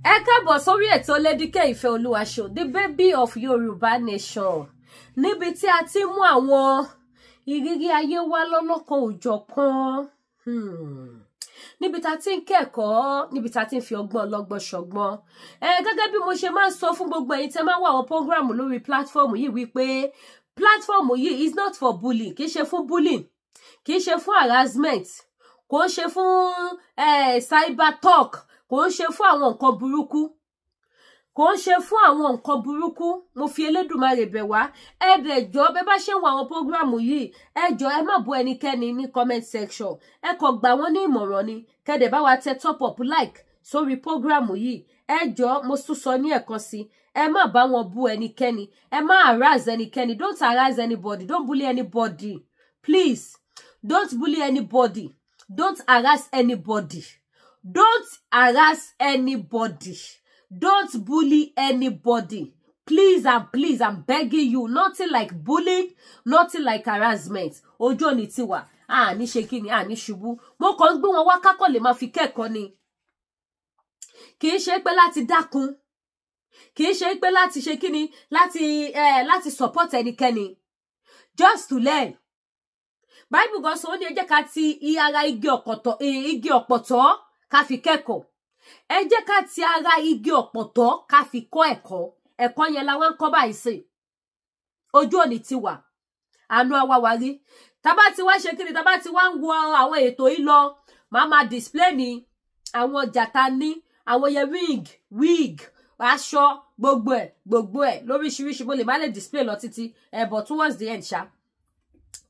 Ẹ káàbọ̀ sórí ètò Lady K Ìfẹ́ Olúwa show, the baby of Yorùbá nation, níbi tí a ti mú àwọn ìrírí ayé wá lọ́lọ́kan òjọ̀kan, níbi tá a ti ń kẹ́kọ̀ọ́, níbi tá a ti ń fi ọgbọ́n ọlọ́gbọ́n ṣọgbọ́n. Ẹ gẹ́gẹ́ bí mo ṣe máa ń sọ fún gbogbo ẹ̀yin tẹ́ máa ń wá àwọn program lórí platform yìí wípé platform yìí is not for bullying. Kì í ṣe fún bullying, kì í ṣe fún harassment, kò ń ṣe fún cyber talk, kò ń ṣe fún àwọn nǹkan burúkú, kò ń ṣe fún àwọn nǹkan burúkú. Mo fi Elédùmarè bẹ̀ wá. Ẹ dẹ̀ jọ̀ọ́, bẹ́ bá ṣe ń wo àwọn program yìí, ẹ jọ̀ọ́, ẹ má bú ẹnikẹ́ni ní comment section. Ẹ kàn gbà wọ́n ní ìmọ̀ràn ni. Kẹ́dẹ̀ bá wa tẹ top up like sórí program yìí. Ẹ jọ̀ọ́, mo tún sọ ní ẹ̀kan sí, ẹ má bá wọn bú ẹnikẹ́ni, ẹ má harass ẹnikẹ́ni. Don't harass anybody, don't bully anybody, please. Don't bully anybody, don't harass anybody, don't harass anybody, don't bully anybody, please and please. I'm begging you, nothing like bullying, nothing like harassment. Ojú òní tiwa, àní ṣe kí ni, àní ṣubú. Mo kàn ń gbé wọn wá kákọ̀ lè máa fi kẹ́kọ̀ọ́ ni. Kì í ṣe pé láti dákun, kì í ṣe pé láti ṣe kí ni, láti support ẹnikẹ́ni, just to learn. Bible gan sọ, ó ní ẹ jẹ́ ká ti ara igi ọ̀pọ̀tọ́ ká fi kẹ́kọ̀ọ́. Ẹ jẹ́ ká ti ara igi ọ̀pọ̀tọ́ ká fi kọ́ ẹ̀kọ́. Ẹ̀kọ́ yẹn la wá ń kọ́ báyìí sí. Ojú òní ti wà, àánú àwa wá rí. Tábà tí wá ṣe kíni, tábà tí wá ń wo àwọn ètò yìí lọ, màá máa display ní àwọn ọjà ta ní, àwọn yẹn, ring, wig, aṣọ, gbogbo ẹ̀ gbogbo ẹ̀ lóríṣiríṣi. Mo lè má lè display lọ títí ẹ̀, but towards the end ṣá,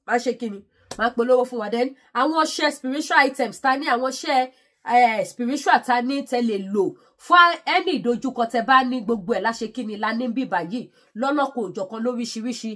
má ṣe kíni, máa polówó fún wa. Then àwọn ọṣẹ, spiritual items ta ní, àwọn ọṣẹ spiritual ta ní tẹ lè lò fún ẹni ìdojúkọ tẹ bá ní, gbogbo ẹ̀ láṣẹ kíni la ní bíbà yìí lọ́lọ́kọ̀ òjọ̀kan lóríṣiríṣi.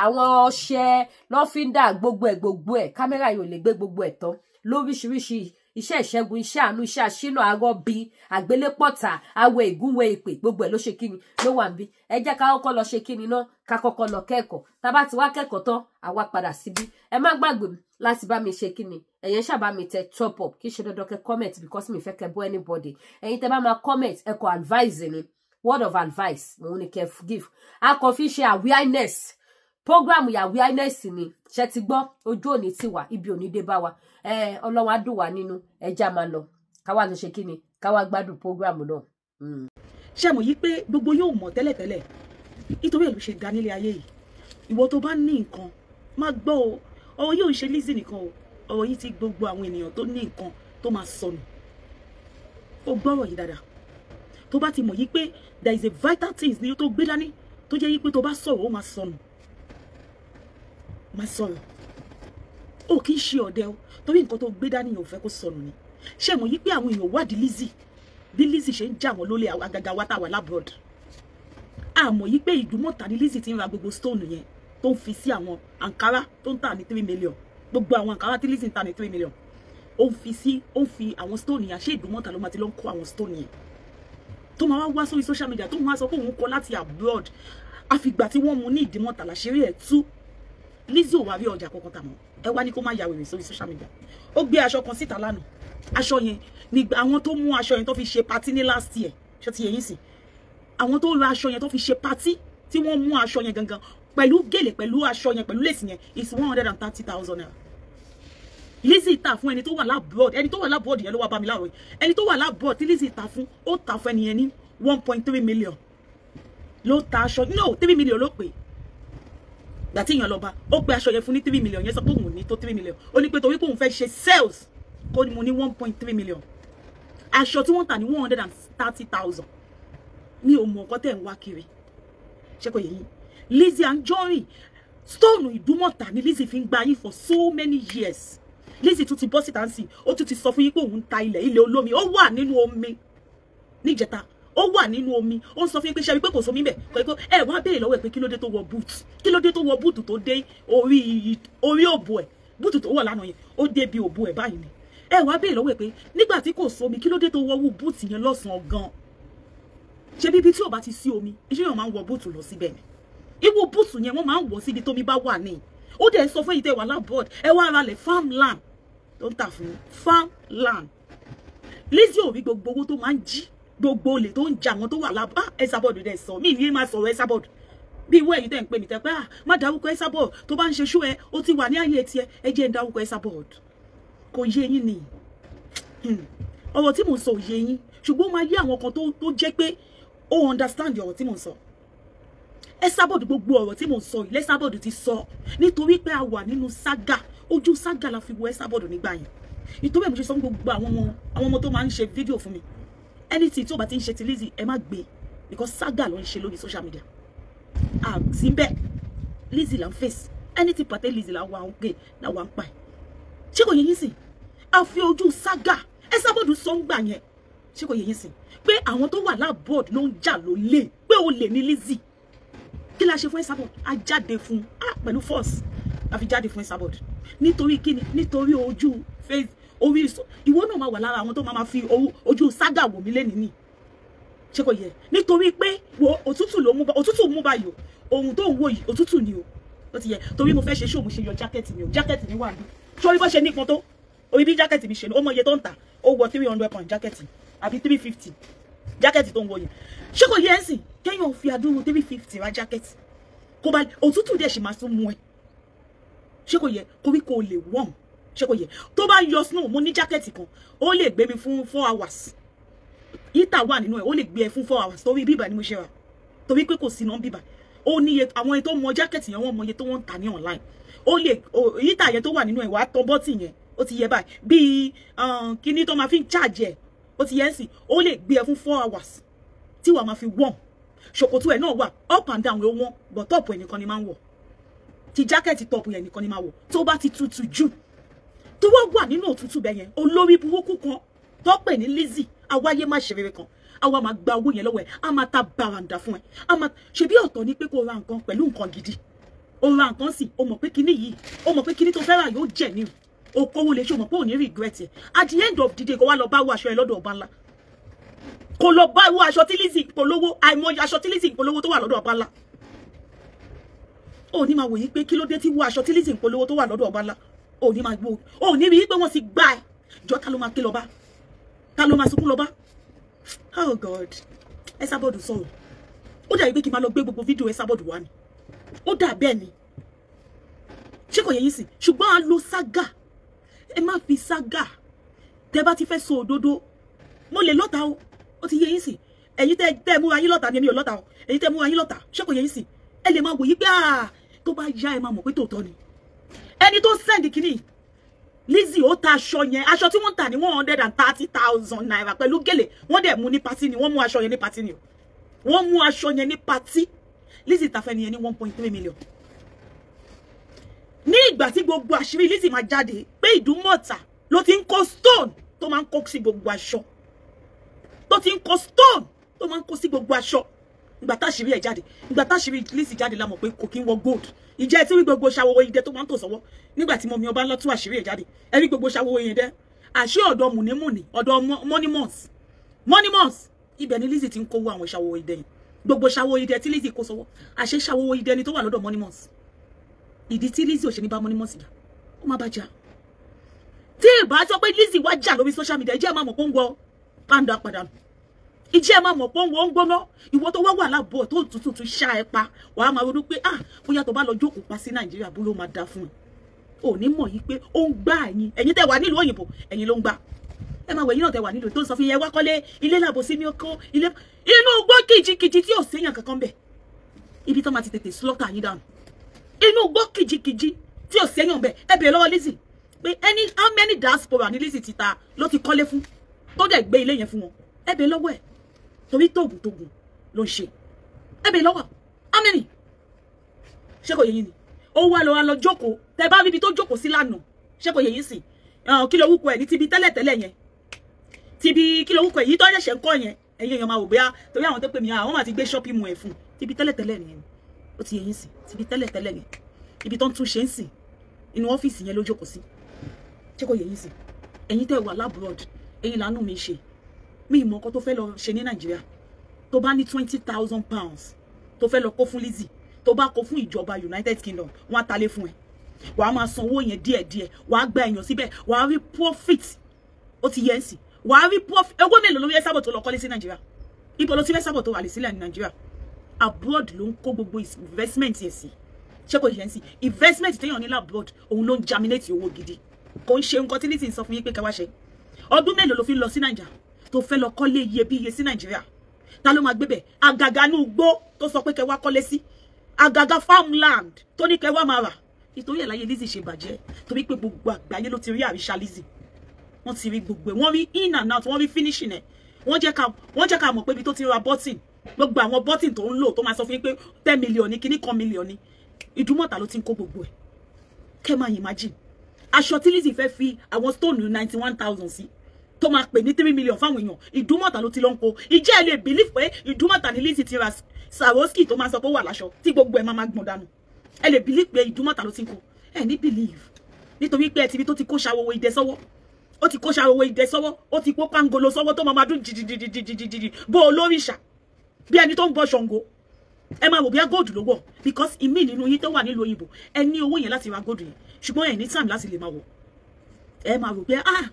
Àwọn ọṣẹ, lọ́fíńdà, gbogbo ẹ̀ gbogbo ẹ̀, kámẹ́rà yìí ò lè gbé gbogbo ẹ̀ tán lóríṣiríṣi. Iṣẹ́ ìṣẹ́gun, iṣẹ́ àánú, iṣẹ́ àṣínà, arọ́bí, àgbélépọ̀tà, awẹ, ìgúnwẹ, ìpè, gbogbo ẹ̀ ló ṣe kíni ló wà níbí. Ẹ jẹ́ ká kọ́kọ́ lọ ṣe kíni náà, ká kọ́kọ́ lọ kẹ́kọ̀ọ́. Tá bá ti wá kẹ́kọ̀ọ́ tán, àwa padà síbí. Ẹ má gbàgbé láti bá mi ṣe kíni, ẹ̀yẹn ṣàbá mi tẹ top up. Kì í ṣe dandan kẹ́ comment, because mi fẹ́ kẹ́ bọ́ anybody. Ẹ̀yin tẹ́ bá máa comment, ẹ kọ advice ni, word of advice òun ni kẹ́ give. A kàn fi ṣe awareness program yà, awareness ni. Ṣe ti gbọ́? Ojú òní ti wà, ibi òní dé bá wa. Ẹ Ọlọ́run á dùn wá nínú. Ẹja máa lọ, káwá lọ ṣe kíni, káwá gbádùn program náà. Ṣé mọ̀ yí pé gbogbo yóò mọ̀ tẹ́lẹ̀tẹ́lẹ̀, nítorí ẹ̀ ló ṣe dá nílé ayé yìí. Ìwọ tó bá ní nǹkan, má gbọ́ o. Ọ̀rọ̀ yóò ṣe Lizzy nìkan o, ọ̀rọ̀ yìí ti gbogbo àwọn ènìyàn tó ní nǹkan tó máa sọnù. Ó gbọ́rọ̀ yìí dáadáa. Tó bá ti mọ̀ yí pé there is a vital things ní tó gbé dání tó jẹ́ yí pé tó bá sọ̀rọ̀, ó máa sọnù, máa sọ̀rọ̀. Ó kì í ṣe ọ̀dẹ o, torí nǹkan tó gbé dání yẹn ò fẹ́ kó sọnù ni. Ṣé mọ̀ yí pé àwọn èèyàn wádìí Lizzy, bí Lizzy ṣe ń jà wọ́n lólè, àgàgà wa tá a wà l'abroad? Àmọ́ yí pé Ìdúmọ̀tà ni Lizzy ti ń ra gbogbo stone yẹn tó ń fi sí àwọn àǹkárá tó ń tà ní 3 million. Gbogbo àwọn àǹkárá tí Lizzy ń tà ní 3 million, ó ń fi sí, ó ń fi àwọn stone yẹn. Ṣé Ìdúmọ̀tà ló máa ti lọ ń kó àwọn stone yẹn tó máa wá wá sórí social media, tó máa sọ pé òun kọ láti abroad? Àfìgbà tí wọ́n mú ní Ìdúmọ̀tà làṣírí ẹ̀ tú. Lizzy ò wá rí ọjà kankan tà mọ́. Ẹ wá ní kó má ya wèrè sórí social media. Ó gbé aṣọ kan síta lánàá. Aṣọ yẹn ni àwọn tó mú aṣọ yẹn tó fi ṣe party ní last year. Ṣé ti yẹ yín sí? Àwọn tó ra aṣọ yẹn tó fi ṣe party, tí wọ́n mú aṣọ yẹn gangan pẹ̀lú gèlè, pẹ̀lú aṣọ yẹn, pẹ̀lú lace yẹn, is 130,000 naira. Lizzy ta fún ẹni tó wà l'abroad. Ẹni tó wà l'abroad yẹn ló wá bá mi láàárọ̀ yìí. Ẹni tó wà l'abroad tí Lizzy ta fún, ó ta fún ẹni yẹn ní 1.3 million ló ta aṣọ. No, 3 million ló pè. Gbà tí èèyàn lọ bá, ó pe aṣọ yẹn fún ní 3 million yẹn, sọ pé òun ò ní tó 3 million. Ó ní pé torí pé òun fẹ́ ṣe sales, kó ní mo ní 1.3 million. Aṣọ tí wọ́n tà ní 130,000. Mi ò mọ̀ nǹkan tẹ̀ ń wá kiri. Ṣé kò yẹ yín? Lizzy Anjorin, stone Ìdúmọ̀tà ni Lizzy fi ń gba yín for so many years. Lizzy tún ti bọ́ síta ń sìn, ó tún ti sọ fún yín pé òun ń ta ilẹ̀, ilẹ̀ olómi. Ó wà nínú omi níjẹta, ó wà nínú omi. Ó ń sọ fún yín pé ṣe rí pé kò sómi bẹ̀ kò ẹ wá béèrè lọ́wọ́ ẹ̀ pé kí ló dé tó wọ boot, kí ló dé tó wọ boot tó dé orí orí òbò ẹ̀. Boot tó wọ̀ lánàá yẹn, ó dé bí òbò ẹ̀ báyìí ni. Ẹ wá béèrè lọ́wọ́ ẹ̀ pé nígbà tí kò sómi, kí ló dé tó wọ boot yẹn lọ́sàn-án gan? Ṣé bíbí tí ò bá ti sí omi, iṣẹ́ yẹn máa ń wọ boot lọ síbẹ̀ ni? Irú boot yẹn, wọ́n máa ń wọ̀ síbi tómi bá wà ní. Ó dẹ̀ sọ fún èyí tẹ́ wà l'abroad, ẹ wá ara lẹ̀, farmland tó ń tà fún, farmland. Lizzy ò rí gbogbo owó tó máa ń jí. Gbogbo olè tó ń jà wọn tó wà lábá Esabod dẹ̀ sọ mí ní máa sọ̀rọ̀ Esabod bí ìwé ẹ̀yin tẹ̀ ń pè mí tẹ́ pé ah má dárúkọ Esabod tó bá ń ṣe ṣú ẹ ó ti wà ní ayé tiẹ̀ ẹ jẹ́ ń dárúkọ Esabod. Kò yé yín ni ọ̀rọ̀ tí mò ń sọ ò yé yín, ṣùgbọ́n ó máa yé àwọn kan tó jẹ́ pé ó understand ọ̀rọ̀ tí mò ń sọ. Esabod gbogbo ọ̀rọ̀ tí mò ń sọ yìí l'Esabod ti sọ, nítorí pé a wà nínú saga, ojú saga la fi wo Esabod nígbà yẹn. Ìtorí ẹ̀ mo ṣe sọ gbogbo àwọn ọmọ tó máa ń ṣe fídíò fún mi, anything tí ó bá ti ń ṣe ti Lizzy ẹ má gbé, because saga ló ń ṣe lórí social media. Àti bẹ́ẹ̀ Lizzy là ń face, anything pàtẹ́ Lizzy là wà ń gbé là wà ń pa ẹ̀. Ṣé kò yẹ yín sìn? A fi ojú saga Esabod sọ ń gbà yẹn. Ṣé kò yẹ yín sìn? Pé àwọn tó wà lábọ́ọ̀d ló ń jà lólè, pé olè ní Lizzy. Kí la ṣe fún Esabod? A jáde fún pẹ̀lú force, a fi jáde fún Esabod. Nítorí kíni? Nítorí ojú face orí ìwọ náà máa wà lára àwọn tó máa fi ojú saga wò mí lẹ́nìí ni. Ṣé kò yẹ? Nítorí pé wo òtútù ló mú òtútù mú báyìí o, ohun tó ń wò yìí òtútù ni o. Ó ti yẹ torí mo fẹ́ ṣe ṣó mo ṣe yọ jákẹ́ẹ̀tì mi o, jákẹ́ẹ̀tì mi wà ní. Sórí bó ṣe nípọn tó, orí bí jákẹ́ẹ̀tì mi ṣe ní, ó mọ iye tó ń tà, ó wọ £300 jákẹ́ẹ̀tì àbí 350 jákẹ́ẹ̀tì tó ń wọ yẹn. Ṣé kò yẹ ẹ́ sìn? Kéèyàn fi àdúró 350 ra jákẹ́ẹ̀tì kó bá òtútù díẹ̀ ṣì máa tún mú ẹ. Ṣé kò yẹ? Koríko lè warm. Ṣé kò yẹ? Tó bá yọ snow, mo ní jákẹ́ẹ̀tì kan, ó lè gbé mi fún 4 hours. Heater wà nínú ẹ̀, ó lè gbé ẹ fún 4 hours torí bíbà ni mo ṣe rà, torí pé kò sí iná bíbà. Ó níye àwọn tó mọ jákẹ́ẹ̀tì yẹn, wọ́n mọ iye tó wọ́n ń tà ní online. Ó lè heater yẹn tó wà nínú ẹ̀ wàá tán bọ́tì yẹn, ó ti yẹ báyìí bíi kíní tó máa fi ń charge ẹ̀, ó ti yẹ ń sìn, ó lè gbé ẹ fún 4 hours tí wàá máa fi warm. Ṣòkòtò ẹ̀ náà wà up and down ó wọ́n, but top ẹ̀ nìkan ni máa ń wọ̀, ti jákẹ́ẹ̀tì top yẹn nìkan ni máa wọ̀. Tó bá ti tutù jù, tó wá wà nínú òtútù bẹ́ẹ̀ yẹn, olórí burúkú kan tó pè ní Lizzy awáyé má ṣe rere kan, àwa máa gba owó yẹn lọ́wọ́ ẹ̀, a máa ta bàràǹdà fún ẹ. A máa ṣe bí ọ̀tọ̀ ni pé kó ra nǹkan pẹ̀lú nǹkan gidi, ó ra nǹkan sí, ó mọ̀ pé kíní yìí, ó mọ̀ pé kíní tó fẹ́ rà yóò jẹ̀ ní o, kówó lè ṣe, o mọ̀ pé ò ní regret ẹ̀. At the end of the day, kó wá lọ bá wọ aṣọ ẹ lọ́dọ̀ ọba ńlá, kó lọ bá wọ aṣọ tí Lizzy polówó, àìmọye aṣọ tí Lizzy polówó tó wà lọ́dọ̀ ọba ńlá. Ó ní máa wòye pé kí ló dé tí wọ aṣọ tí Lizzy polówó tó wà lọ́dọ̀ ọba ńlá. Ó ní máa gbó, ó ní rí pé wọ́n ti gbá ẹ jọ. Ta ló máa ké lọ bá? Ta ló máa sunkún lọ bá? Oh God, Esabod sọ̀rọ̀. Ó dàbí pé kí n máa lọ gbé gbogbo fídíò Esabod wá ni, ó dà bẹ́ẹ̀ ni. Ṣé kò yẹ yín sìn? Ṣùgbọ́n a lo saga, ẹ má fi saga. Tẹ bá ti fẹ́ sọ òdodo, mo lè lọ́ta o, ó ti yẹ yín sìn. Ẹ̀yin tẹ́ múra yín lọ́ta ni, èmi ò lọ́ta o. Ẹ̀yin tẹ́ múra yín lọ́ta, ṣé kò yẹ yín sìn? Ẹ lè máa wòye pé tó bá yá ẹ máa mọ̀ pé tòótọ́ ni. Ẹni tó send kìíní Lizzy, ó ta aṣọ yẹn, aṣọ tí wọ́n tà ní 130,000 naira pẹ̀lú gèlè, wọ́n dẹ̀ mú ní patí ni, wọ́n mú aṣọ yẹn ní patí ni o, wọ́n mú aṣọ yẹn ní patí. Lizzy ta fẹ́ nìyẹn ní 1.3 million. Ní ìgbà tí gbogbo àṣírí Lizzy máa jáde pé Ìdúmọ̀tà ló ti ń kó stone tó máa ń kó sí gbogbo aṣọ, tó ti ń kó stone tó máa ń kó sí gbogbo aṣọ. Ìgbà táṣírí ẹ̀ jáde, ìgbà táṣírí Lizzy jáde la mọ̀ pé kò kí ń wọ gold. Ìjẹ́ tí rí gbogbo ṣàwòwò idẹ tó máa ń tò sọ́wọ́ nígbà tí mọ̀mí ọba ńlá tú àṣírí ẹ̀ jáde, ẹ rí gbogbo ṣàwòwò yẹn dẹ́. Àṣé ọ̀dọ̀ mùnímùní, ọ̀dọ̀ mọ́nímọ̀s mọ́nímọ̀s, ibẹ̀ ni Lizzy ti ń kówó àwọn ṣàwòwò idẹ yẹn. Gbogbo ṣàwòwò idẹ tí Lizzy kó sọ́wọ́, àṣé ṣàwòwò idẹ ni tó wà lọ́dọ̀ mọ́nímọ̀s. Ìdí tí Lizzy ò ṣe ní bá mọ́nímọ̀s jà, ó má bá jà. Tí ìbá sọ pé Lizzy wá jà lórí social media, ìjẹ́ ẹ̀ máa mọ̀ pé ó ń wọ pàǹdà padà, ìjẹ́ ẹ̀ máa mọ̀ pé ó ń wọ ń gbóná. Ìwọ tó wá wà lábọ̀ tó tútù tún ṣá ẹ pa, wàá máa ronú pé ah bóyá tó bá lọ jókòó pa sí Nàìjíríà bó ló máa da fún ẹ. Ò ní mọ̀ yìí pé ó ń gbá ẹ̀yin, ẹ̀yin tẹ́ wà nílùú òyìnbó, ẹ̀yin ló ń gbá. Ẹ máa wọ ẹ̀yin náà tẹ́ wà nílùú tó ń sọ fún yẹn wá kọ́lé ilé làbò sí mi ọkọ ilé inú igbó kìjikìji tí ò séèyàn kankan bẹ̀, ibi tó máa ti tètè slaughter yín dànù. Inú igbó kìjikìji tí ò séèyàn bẹ̀. Ẹ bèèrè lọ́wọ́ Lizzy pé any how many diaspora ni Lizzy ti ta ló ti kọ́lé fún tó dẹ̀ gbé ilé yẹn fún wọn. Ẹ bèèrè lọ́wọ́ ẹ̀ torí tóògùn ló ń ṣe. Ẹ bèèrè lọ́wọ́ how many. Ṣé kò yẹ yín ni? Ó wá lọ jókòó, tẹ bá ríbi tó jókòó sí lánàá, ṣé kò yẹ yín sìn? Kí ló wúkọ ẹ ní tibi tẹ́lẹ̀tẹ́lẹ̀ yẹn, tibi kí ló wúkọ ẹ yìí tó ṣẹ̀ṣẹ̀ ń kọ́ yẹn, ẹ̀yin èèyàn máa wò bóyá torí àwọn tó pè mí àwọn máa ti gbé shopping mall ẹ̀ fún tibi tẹ́lẹ̀tẹ́lẹ̀ yẹn. Ó ti yẹ yín sìn? Tibi tẹ́lẹ̀tẹ́lẹ̀ yẹn, ibi tó ń tún ṣe ń sìn, inú ọ́fíìsì yẹn ló jókòó sí. Ṣé kò yẹ yín sìn? Ẹ̀yin tẹ́ wà lábúrọ̀d, ẹ̀yin làánú mi ṣe, mi ìmọ̀ ọkọ tó fẹ́ lọ ṣe ní Nàìjíríà. Tó bá ní £20,000 tó fẹ́ lọ kó fún Lizzy, tó bá kó fún ìjọba United Kingdom, wọ́n á talé fún ẹ, wàá máa san owó yẹn díẹ̀díẹ̀, wàá gba èèyàn síbẹ̀, wàá rí profit. Ó ti yẹ ń sìn, wàá rí profit. Owó mélòó lórí Esabod tó lọ kọ́lé sí Nàìjíríà? Ibo ló ti fẹ́ sábọ̀ tó wà lè sílẹ̀ ní Nàìjíríà? Abroad ló ń kó gbogbo investment yẹn sí. Ṣé kò yẹn sí investment téèyàn ní abroad, òun ló ń germinate owó gidi. Kò ń ṣe nǹkan tí Lizzy ń sọ fún yín pé ká wá ṣe. Ọdún mélòó ló fi lọ sí Nàìjà tó fẹ́ lọ kọ́lé iyebíye sí Nàìjíríà? Ta ló máa gbé bẹ̀? Àgàgà inú igbó tó sọ pé kẹ́ wá kọ́lé sí, àgàgà farmland tó ní kẹ́ wá máa rà. Ìtorí ẹ̀ láyé Lizzy ṣe bàjẹ́, torí pé gbogbo àgbáyé ló ti rí àríṣà Lizzy. Wọ́n ti rí gbogbo ẹ̀, wọ́n rí in and out, wọ́n rí finishing ẹ̀. Wọ́n jẹ́ ká mọ̀ pé ibi tó ti ra button, gbogbo àwọn button tó ń lò tó máa sọ fún yín pé 10 million ní kíní kan million ní, Ìdúmọ̀tà ló ti ń kó gbogbo ẹ̀. Kẹ́ máa imagine aṣọ tí Lizzy fẹ́ fi àwọn stone 91,000 sí tó máa pè ní 3 million fáwọn èèyàn, Ìdúmọ̀tà ló ti lọ ń kó. Ìjẹ́ ẹ lè believe pé Ìdúmọ̀tà ní Lizzy ti ra Swarovski tó máa sọ pé ó wà láṣọ tí gbogbo ẹ̀ máa máa gbọ̀n dànù? Ẹ lè believe pé Ìdúmọ̀tà ló ti ń kó? Ẹ ní believe, nítorí pé ẹ ti rí tó ti kó ṣàwòwò ìdẹ sọ́wọ́, ó ti kó ṣàwòwò ìdẹ sọ́wọ́, ó ti kó pangolo sọ́wọ́ tó máa máa dún jìjìjìjìjìjì bó olóríṣà bí ẹni tó ń bọ Ṣàngó. Ẹ máa wò bí gold ló wọ̀, because ìmí nínú yín tó wà nílùú òyìnbó, ẹ ní owó yẹn láti ra gold yẹn, ṣùgbọ́n ẹ ní time láti lè máa wọ̀. Ẹ máa rò pé ah,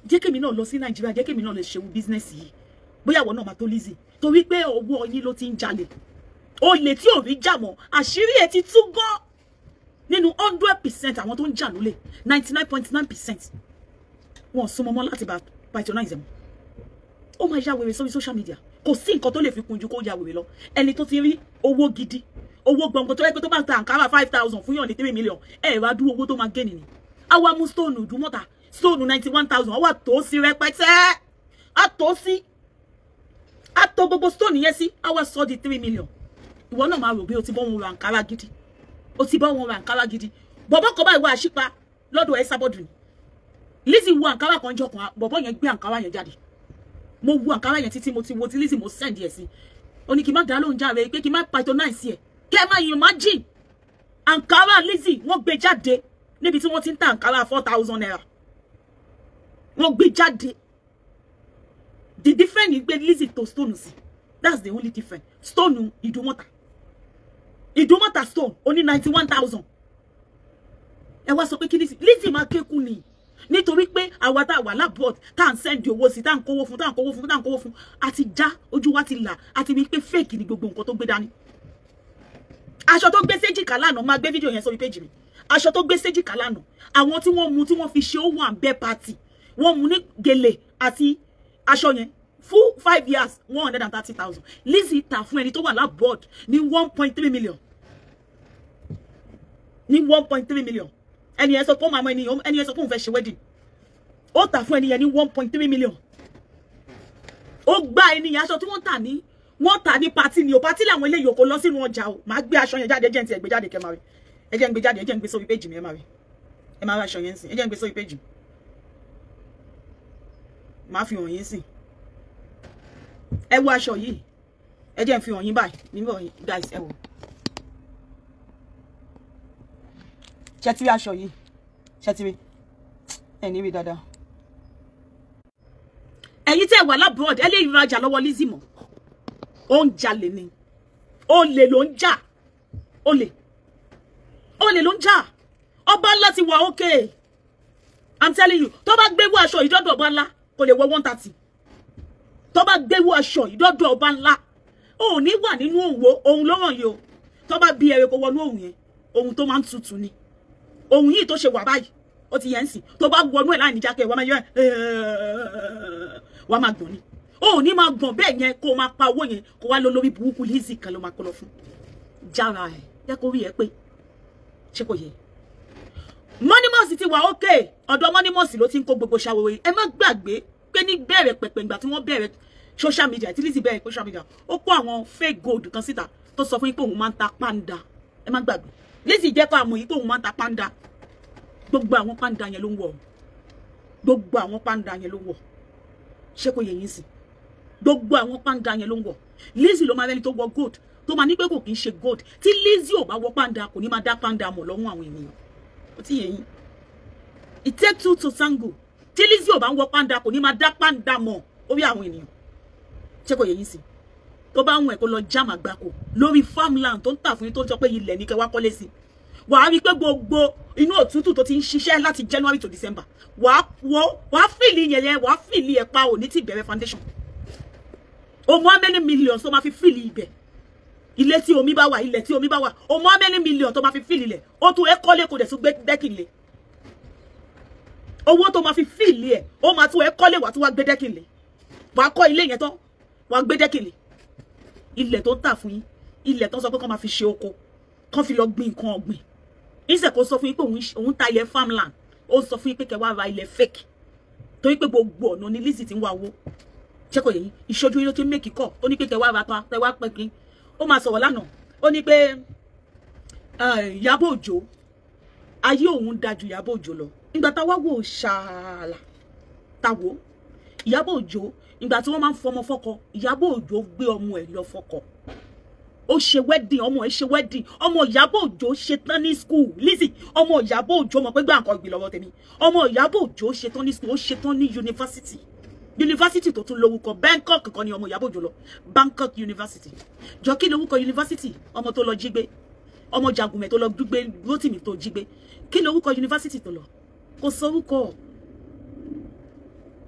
jẹ́ kémi náà lọ sí Nàìjíríà, jẹ́ kémi náà lè ṣeun business yìí, bóyá àwọn náà máa tó Lizzy, torí pé owó yín ló ti ń jalè. Olè tí ò rí jà mọ́, àṣírí ẹ̀ ti tú gan. Nínú 100% àwọn tó ń jà lólè, 99.9% wọn súnmọ́ mọ́ láti bá patronize wọn. Ó máa ya wèrè sórí social media, kò sí nǹkan tó lè fi kún ju kó ya wèrè lọ. Ẹni tó ti rí owó gidi, owó gbọ̀ngàn tó yẹ pé tó bá ta àǹkárá 5,000 fún yàn ní 3 million, ẹ wá dúró owó tó máa gé nìyí. Àwa mú stone Ìdúmọ̀tà, stone 91,000, wà tó sí rẹpẹtẹ, á tó sí, á tó gbogbo stone yẹn sí, àwa sọ di 3 million. Ìwọ náà máa rò bí o ti bọ́ wọn ra àǹkárá gidi, o ti bọ́ wọn ra àǹkárá gidi. Bọ̀bọ̀ kan báyìí wá àṣìpa lọ́dọ̀ ẹ sábọ̀dù ni Lizzy wo àǹkárá kan jọ kan, bọ̀bọ̀ yẹn gbé àǹkárá yẹn jáde. Mo wo àǹkárá yẹn títí mo ti wo ti Lizzy, mo send ẹ̀ sí. Ó ní kí n má dá lóhùn járe, pé kí n má patronize ẹ̀. Kẹ́ ẹ má imagine àǹkárá Lizzy wọ́n gbé jáde níbi tí wọ́n ti ń ta àǹkárá 4,000 naira. Wọ́n gbé jáde. The difference ni pé Lizzy to stone sí. That's the only difference. Stone Ìdúmọ̀tà, Ìdúmọ̀tà stone ó ní 91,000. Ẹ wá sọ pé kí Lizzy, Lizzy máa kékun ni, nítorí pé àwa tá a wà l'abroad tá à ń send owó sí, tá à ń kówó fún, tá à ń kówó fún, tá à ń kówó fún, àti já ojú wa ti là, àti wí pé fake ni gbogbo nǹkan tó gbé dání. Aṣọ tó gbé séjìká lánàá, máa gbé fídíò yẹn sórí péjì mi. Aṣọ tó gbé séjìká lánàá, àwọn tí wọ́n mú tí wọ́n fi ṣe ó wà ń bẹ́ party, wọ́n mú ní gèlè àti aṣọ yẹn full 5 years 130,000. Lizzy ta fún ẹni tó wà l'abroad ní 1.3 million, ní 1.3 million. Ẹni yẹn sọ pé ó máa mọ ẹni yẹn sọ pé òun fẹ́ ṣe wedding, ó tà fún ẹni yẹn ní 1.3 million. Ó gba ẹni yẹn aṣọ tí wọ́n tà ní, wọ́n tà ní party ni o, party làwọn eléyìí kò lọ sínú ọjà o. Màá gbé aṣọ yẹn jáde, ẹ jẹ́ n ti ẹ̀ gbé jáde kẹ́ máa rí, ẹ jẹ́ n gbé jáde, ẹ jẹ́ n gbé sórí péjì mi, ẹ máa rí, ẹ máa rí aṣọ yẹn sìn, ẹ jẹ́ n gbé sórí péjì mi, màá fi hàn yín sìn. Ẹ wo aṣọ yìí, ẹ jẹ́ n fi hàn yín báyìí níbọ̀ guys, ẹ wò. Ṣé ti rí aṣọ yìí? Ṣé ti rí? Ẹ ní rí dáadáa. Ẹ̀yin tẹ́ wà l'abroad, ẹ lè rajà lọ́wọ́ Lizzy mọ́. Ó ń jalè ni. Olè ló ń jà. Olè. Olè ló ń jà. Ọba ńlá ti wà okay. I'm telling you, tó bá gbé wọ aṣọ ìdọ́dọ̀ ọba ńlá kò lè wọ 130. Tó bá gbé wọ aṣọ ìdọ́dọ̀ ọba ńlá, ó ní wà nínú òwò, òun ló ràn yìí o. Tó bá bí ẹrẹ kó wọnú òun yẹn, ohun tó máa ń tutù ni. Ohun yìí tó ṣe wà báyìí, ó ti yẹn ń sìn. Tó bá wọnú ẹ̀ láì ní jákè, wàá máa yọ ẹ̀, wàá máa gbọ̀n ni. Ó ní máa gbọ̀n bẹ́ẹ̀ yẹn kó máa pa owó yẹn, kó wá lọ lórí burúkú Lizzy kan ló máa kó lọ fún. Jára ẹ̀, jẹ́ kó rí ẹ pé ṣé kò yẹ. Monimos ti wà okay, ọ̀dọ̀ Monimos ló ti ń kó gbogbo ṣàwòrán. Ẹ má gbàgbé pé ní bẹ̀rẹ̀ pẹ̀pẹ̀ ìgbà tí wọ́n bẹ̀rẹ̀ social media, tí Lizzy bẹ̀rẹ̀ social media, ó kó àwọn fake gold kan síta tó sọ fún yín pé òun máa ń ta pàǹdà. Ẹ má gbàgbé. Lizzy jẹ́ kó àmọ̀ yìí pé òun máa ń ta pàǹdà. Gbogbo àwọn pàǹdà yẹn ló ń wọ̀. Gbogbo àwọn pàǹdà yẹn ló ń wọ̀. Ṣé kò yẹ yín sí? Gbogbo àwọn pàǹdà yẹn ló ń wọ̀. Lizzy ló máa rẹ́ni tó wọ gold, tó máa ní pé kò kì í ṣe gold. Tí Lizzy ò bá wọ pàǹdà, kò ní máa dá pàǹdà mọ̀ lọ́wọ́ àwọn ènìyàn. Ó ti yẹ yín. It takes two to tango. Tí Lizzy ò bá ń wọ pàǹdà, kò ní máa dá pàǹdà mọ̀ orí àwọn ènìyàn. Ṣé kò yẹ yín sí? Tó bá ń wẹ̀ kó lọ jam àgbákò lórí farmland tó ń tà fún yín tó ń sọ pé ilẹ̀ ní kẹ́ wá kọ́lé sí. Wàá rí pé gbogbo inú òtútù tó ti ń ṣiṣẹ́ láti January to December, wàá fìlì yẹn yẹn, wàá fìlì ẹ̀ pa òní tí bẹ̀rẹ̀ foundation. O mọ how many millions tó máa fi fill ibẹ̀? Ilé tí omi bá wà, ilẹ̀ tí omi bá wà, o mọ how many millions tó máa fi fill ilẹ̀? Ó tún ẹ kọ́lé, kò dẹ̀ tún gbé decking lé. Owó tó máa fi fill ẹ̀, ó máa tún ẹ kọ́lé, wà tún wá gbé decking lé. Wàá kọ́ ilé yẹn tán, wàá gbé decking lé. Ilẹ̀ tó ń tà fún yín, ilẹ̀ tó ń sọ pé kán máa fi ṣe oko, kán fi lọ gbin nǹkan ọ̀gbìn. Ìṣe kò sọ fún yín pé òun ta ilẹ̀ farmland, ó sọ fún yín pé kẹ́ wá ra ilẹ̀ fake, torí pé gbogbo ọ̀nà ni Lizzy ti ń wá owó. Ṣé kò yẹ yín? Ìṣojú yín ló ti ń make kọ́ tó ní pé kẹ́ wá ra ta, kẹ́ wá pẹ́kin. Ó máa sọ̀rọ̀ lánàá, ó ní pé Ìyábọ̀ Òjó, ayé òun da ju Ìyábọ̀ Òjó lọ. Ìgbà tá wá wò ṣàlà tá wò Ìyábọ̀ Òjó, ìgbà tí wọ́n máa ń fọmọ fọ́kọ, Ìyábọ̀ Òjó gbé ọmọ ẹ̀ lọ fọ́kọ, ó ṣe wedding, ọmọ ẹ̀ ṣe wedding. Ọmọ Ìyábọ̀ Òjó ṣe tán ní school. Lizzy, ọmọ Ìyábọ̀ Òjó mọ̀ pé gbà nǹkan ìgbì lọ́wọ́ tèmi. Ọmọ Ìyábọ̀ Òjó ṣe tán ní school, ó ṣe tán ní yunifásitì, yunifásitì tó tún lórúkọ Bangkok kan ni ọmọ Ìyábọ̀ Òjó lọ, Bangkok University. Jọ, kí lórúkọ yunifásitì ọmọ tó lọ jí gbé, ọmọ Jàgùnmẹ̀ tó lọ gbé, Rótìmí tó jí gbé? Kí lórúkọ yunifásitì tó lọ? Kò sórúkọ.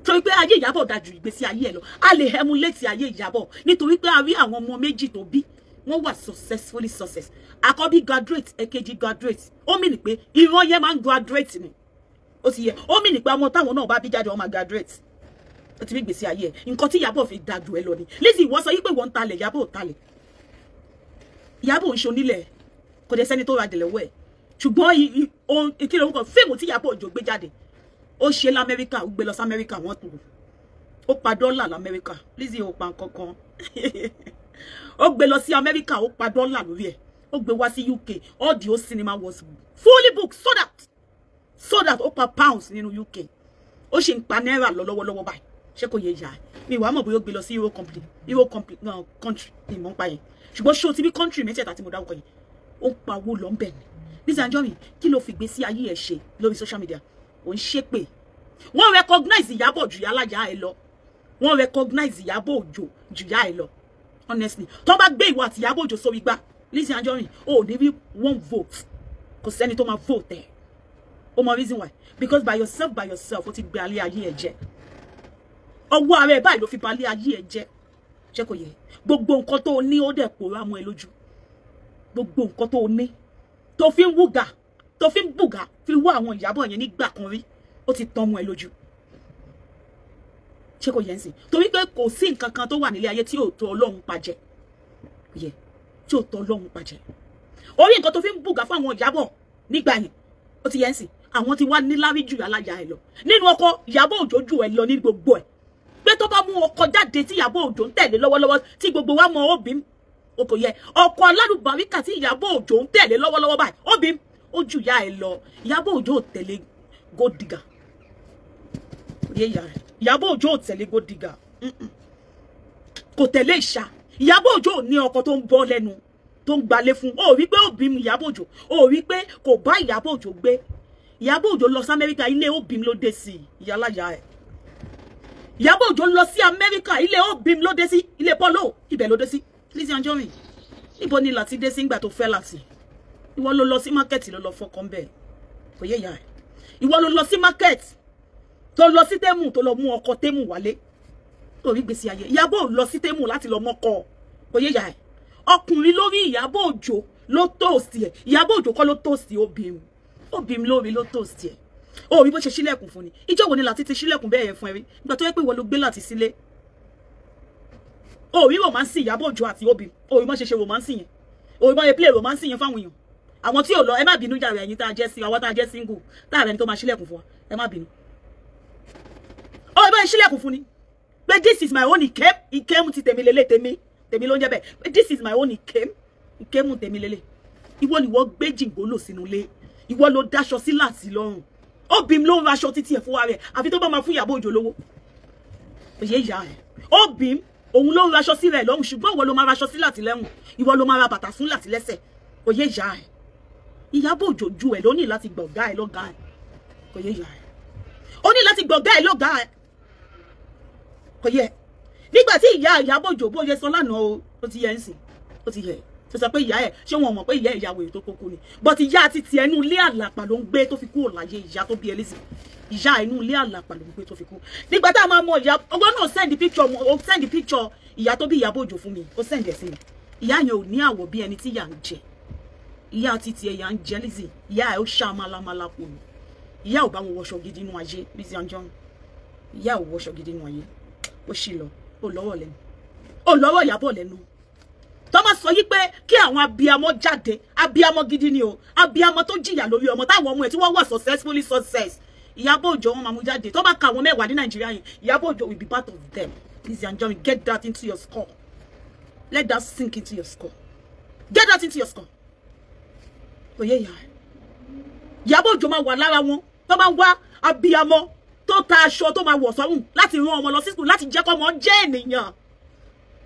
Torí pé ayé Ìyábọ̀ dájú ìgbésí ayé ẹ lọ, a lè emulate ayé Ìyábọ̀, nítorí pé a rí àwọn ọmọ méjì tó bí, wọ́n wà successfully success. Àkọ́bí graduate, èkejì graduate. Ó mean pé ìran yẹn máa ń graduate ni. Ó ti yẹ, ó mean pé ọmọ táwọn náà bá bí jáde, wọ́n máa graduate. Ó ti rí ìgbésí ayé ẹ, nǹkan tí Ìyábọ̀ fi dájú ẹ lọ ni. Lizzy, ìwọ sọ yí pé wọ́n ń talẹ̀, Ìyábọ̀ ò talẹ̀. Ìyábọ̀ ń ṣe onílẹ̀, kò dẹ̀ sẹ́ni tó ra dẹ̀lẹ́wọ́ ẹ̀. Ṣùgbọ́n kí ló ń kọ fíìmù tí Ìyábọ̀ Òjó gbé jáde, ó ṣe lamẹ́ríkà, ó gbé lọ sí Amẹ́ríkà, wọ́n tó ó pa dọ́là lamẹ́ríkà. Lizzy, ó pa nǹkan kan. Ó gbé lọ sí Amẹ́ríkà, ó pa dọ́là lórí ẹ̀. Ó gbé wá sí UK, all the whole cinema was fully booked, sold out, sold out. Ó pa pounds nínú UK, ó ṣì ń pa náírà lọ lọ́wọ́lọ́wọ́ báyìí. Ṣé kò yẹ yà? Mi wàá mọ̀ bóyá ó gbé lọ sí Euro company, Euro company, no, country ni mò ń pa yẹn. Ṣùgbọ́n ṣé o ti bí country mẹ́tẹ̀ẹ̀ta tí mo dárúkọ yẹn, ó ń pa owó lọ ń bẹ̀ ni. Lizzy Anjorin, kí ló fi gbé sí ayé ẹ̀ ṣe lórí social media? Ò ń ṣépè. Wọ́n recognize Ìyábọ̀ jù yálàyà ẹ lọ. Wọ́n recognize Ìyábọ̀ Òjó jù yá ẹ lọ. Honestly, tó bá gbé ìwọ àti Ìyábọ̀ Òjó sórí gbá, Lizzy Anjorin, ò ní rí one vote. Kò sẹ́ni tó máa vote ẹ̀. O mọ reason why? Because by yourself, by yourself, ó ti gbé alẹ́ ayé ẹ jẹ́. Ọwọ́ ara ẹ báyìí ló fi ba alẹ́ ayé ẹ jẹ́. Ṣé kò yẹ? Gbogbo nǹkan tó o ní, ó dẹ̀ pòórá mọ́ ẹ lójú. Gbogbo nǹkan tó o ní, tó fi ń wúgà, tó fi ń bùgà, fi wá àwọn Ìyábọ̀ yẹn nígbà kan rí, ó ti tán mọ́ ẹ lójú. Ṣé kò yẹ ń sìn? Torí pé kò sí nǹkan kan tó wà nílé ayé tí ò tó Ọlọ́run pàjẹ́ yẹ, tí ò tó Ọlọ́run pàjẹ́. Orí nǹkan tó fi ń bùgà fún àwọn Ìyábọ̀ nígbà yẹn, ó ti yẹ ń sìn, àwọn ti wá níláárí jù aláya ẹ lọ nínú ọkọ. Ìyábọ̀ Òjó jù ẹ lọ ní gbogbo ẹ, pé tó bá mú ọkọ jáde tí Ìyábọ̀ Òjó ń tẹ̀lé lọ́wọ́lọ́wọ́, tí gbogbo wa mọ òbí o, kò yẹ ọkọ alálùbáríkà tí Ìyábọ̀ Òjó ń tẹ̀lé lọ́wọ́lọ́wọ́ báyìí, òbí ó jù ìyá ẹ lọ. Ìyábọ̀ Òjó ò tẹ̀lé gold digger. Yé ìyá rẹ̀, Ìyábọ̀ Òjó ò tẹ̀lé gold digger, kò tẹ̀lé ìṣá. Ìyábọ̀ Òjó ò ní ọkọ tó ń bọ́ lẹ́nu, tó ń gbalé fún. Ó rí pé òbí mu Ìyábọ̀ Òjó, ó rí pé kò bá Ìyábọ̀ Òjó gbé. Ìyábọ̀ Òjó lọ sí Amẹ́ríkà, ilé òbí ló dé sí. Ìyáláyà ẹ̀, Ìyábọ̀ Òjó lọ sí Amẹ́ríkà, ilé òbí ló dé sí, ilé Pọ́lò ibẹ̀ ló dé sí. Lizzy Anjorin, níbo ni láti dé sí ńgbà tó fẹ́ láti? Ìwọ ló lọ sí market, ló lọ fọkàn bẹ́ẹ̀. Kò yé ìyá ẹ̀. Ìwọ ló lọ sí market, tó lọ sí Temu, tó lọ mú ọkọ Temu wálé. Orí gbèsè ayé Ìyábọ̀ lọ sí Temu láti lọ mọ́kọ. Kò yé ìyá ẹ̀. Ọkùnrin lórí Ìyábọ̀ Òjó ló toast ẹ̀. Ìyábọ̀ Òjó kọ́ ló toast obìnrin, obìnrin lórí ló toast ẹ̀. Ó rí bó ṣe ṣílẹ̀kùn fún ni. Ìjọ́ wo ni láti ti ṣílẹ̀kùn bẹ́ẹ̀ yẹn fún ẹ rí, nígbà tó yẹ pé ìwọ ló gbé láti sílé? Ó rí romance Ìyábọ̀ Òjó àti obìnrin, ó rí bó ṣe ṣe romance yẹn, ó rí bó ṣe play romance yẹn fáwọn èèyàn. Àwọn tí ò lọ, ẹ má bínú jàre. Ẹ̀yin tá a jẹ́ sí, àwọn tá a jẹ́ single, tá a rẹ̀ ní tó máa ṣílẹ̀kùn fún wa, ẹ má bínú. Ó rí bó ṣe ṣílẹ̀kùn fún ni pé this is my own ikem, ikem ti tèmi lélẹ̀, tèmi tèmi ló ń jẹ́ bẹ́ẹ̀, pé this is my own ikem, ikem tèmi lélẹ̀. Ìwọ ni ìwọ gbé jìngólò sínú ilé, ìwọ ló dáṣọ sí láti lọ́rùn. Obìm ló ń raṣọ títí ẹ̀ fún wa rẹ̀, àfi tó bá máa fún Ìyábọ̀ Òjó lówó. Òye ìyá ẹ̀, obìm òun ló ń raṣọ sí rẹ̀ lọ́rùn, ṣùgbọ́n ìwọ ló máa raṣọ sí láti lẹ́rùn, ìwọ ló máa ra bàtà fún láti lẹ́sẹ̀. Òye ìyá ẹ̀, Ìyábọ̀ Òjó ju ẹ̀ ló ní láti gbọ̀gá ẹ̀ lọ́gá ẹ̀. Kò yé ìyá ẹ̀, ó ní láti gbọ̀gá ẹ̀ lọ́gá ẹ̀. Kò yẹ nígbà tí ìyá Ìyábọ̀ Òjó bó ṣe sọ lánàá o, ó ti yẹ ń sìn, ó ti yẹ. Tó sọ pé ìyá ẹ̀, ṣé wọn mọ̀ pé ìyá ẹ̀ ìyá wèrè tó kókó ni? But ìyá àti tiẹ̀ inú ilé àlàpà ló ń gbé tó fi kúrò láyé. Ìyá tó bí ẹ Lizzy, ìyá inú ilé àlàpà ló ń gbé tó fi kú. Nígbà tá a máa mọ ìyá ọgbọ́n náà, send picture, ó send picture ìyá tó bí Ìyábọ̀ Òjó fún mi, ó send ẹ̀ sí mi. Ìyá yẹn ò ní àwọ̀ bí ẹni tí ìyá ń jẹ. Ìyá àti tiẹ̀ ìyá ń jẹ Lizzy, ìyá ẹ̀ ó ṣá málámálá kù ni. Ìyá ò bá wọn wọṣọ gidi nínú ayé. Lizzy Anjorin, ìyá ò wọṣọ gidi nínú ayé. Ó ṣì lọ, ó lọ́wọ́ lẹ́nu, ó lọ́wọ́ Ìyábọ̀ lẹ́nu. Tó máa sọ yí pé kí àwọn abiyamọ jáde, abiyamọ gidi ni o, abiyamọ tó jìyà lórí ọmọ, táwọn ọmọ ẹ̀ tí wọ́n wà successfully success, Ìyábọ̀ Òjó wọn máa mú jáde. Tó bá ka àwọn 10 ní Nàìjíríà yẹn, Ìyábọ̀ Òjó will be part of them. Lizzy Anjorin, get that into your skull. Let that sink into your skull. Get that into your skull. Òye ìyá ẹ̀, Ìyábọ̀ Òjó máa wà lára wọn tó máa ń wá abiyamọ tó ta aṣọ tó máa wọ̀ sọ́rùn láti rán ọmọ lọ sí school, láti jẹ́ kọ́mọ jẹ́ ènìyàn.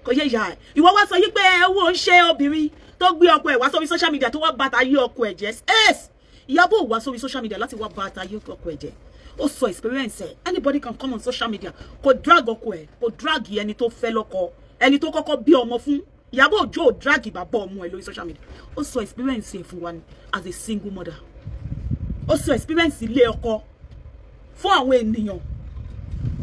Kò yé ìyá ẹ̀. Ìwọ wá sọ yí pé owó ń ṣe obìnrin tó gbé ọkọ ẹ̀ wá sórí social media, tó wá bàtà yí ọkọ ẹ̀ jẹ́. Yes, Ìyábọ̀ wá sórí social media láti wá bàtà yí ọkọ ẹ̀ jẹ́. Ó sọ experience ẹ̀. Anybody can come on social media. Kò drag ọkọ ẹ̀, kò drag ẹni tó fẹ́ lọ́kọ, ẹni tó kọ́kọ́ bí ọmọ fún. Ìyábọ̀ Òjó ò drag bàbá ọmọ ẹ̀ lórí social media. Ó sọ experience ẹ̀ fún wa ni as a single mother. Ó sọ experience ilé ọkọ fún àwọn ènìyàn.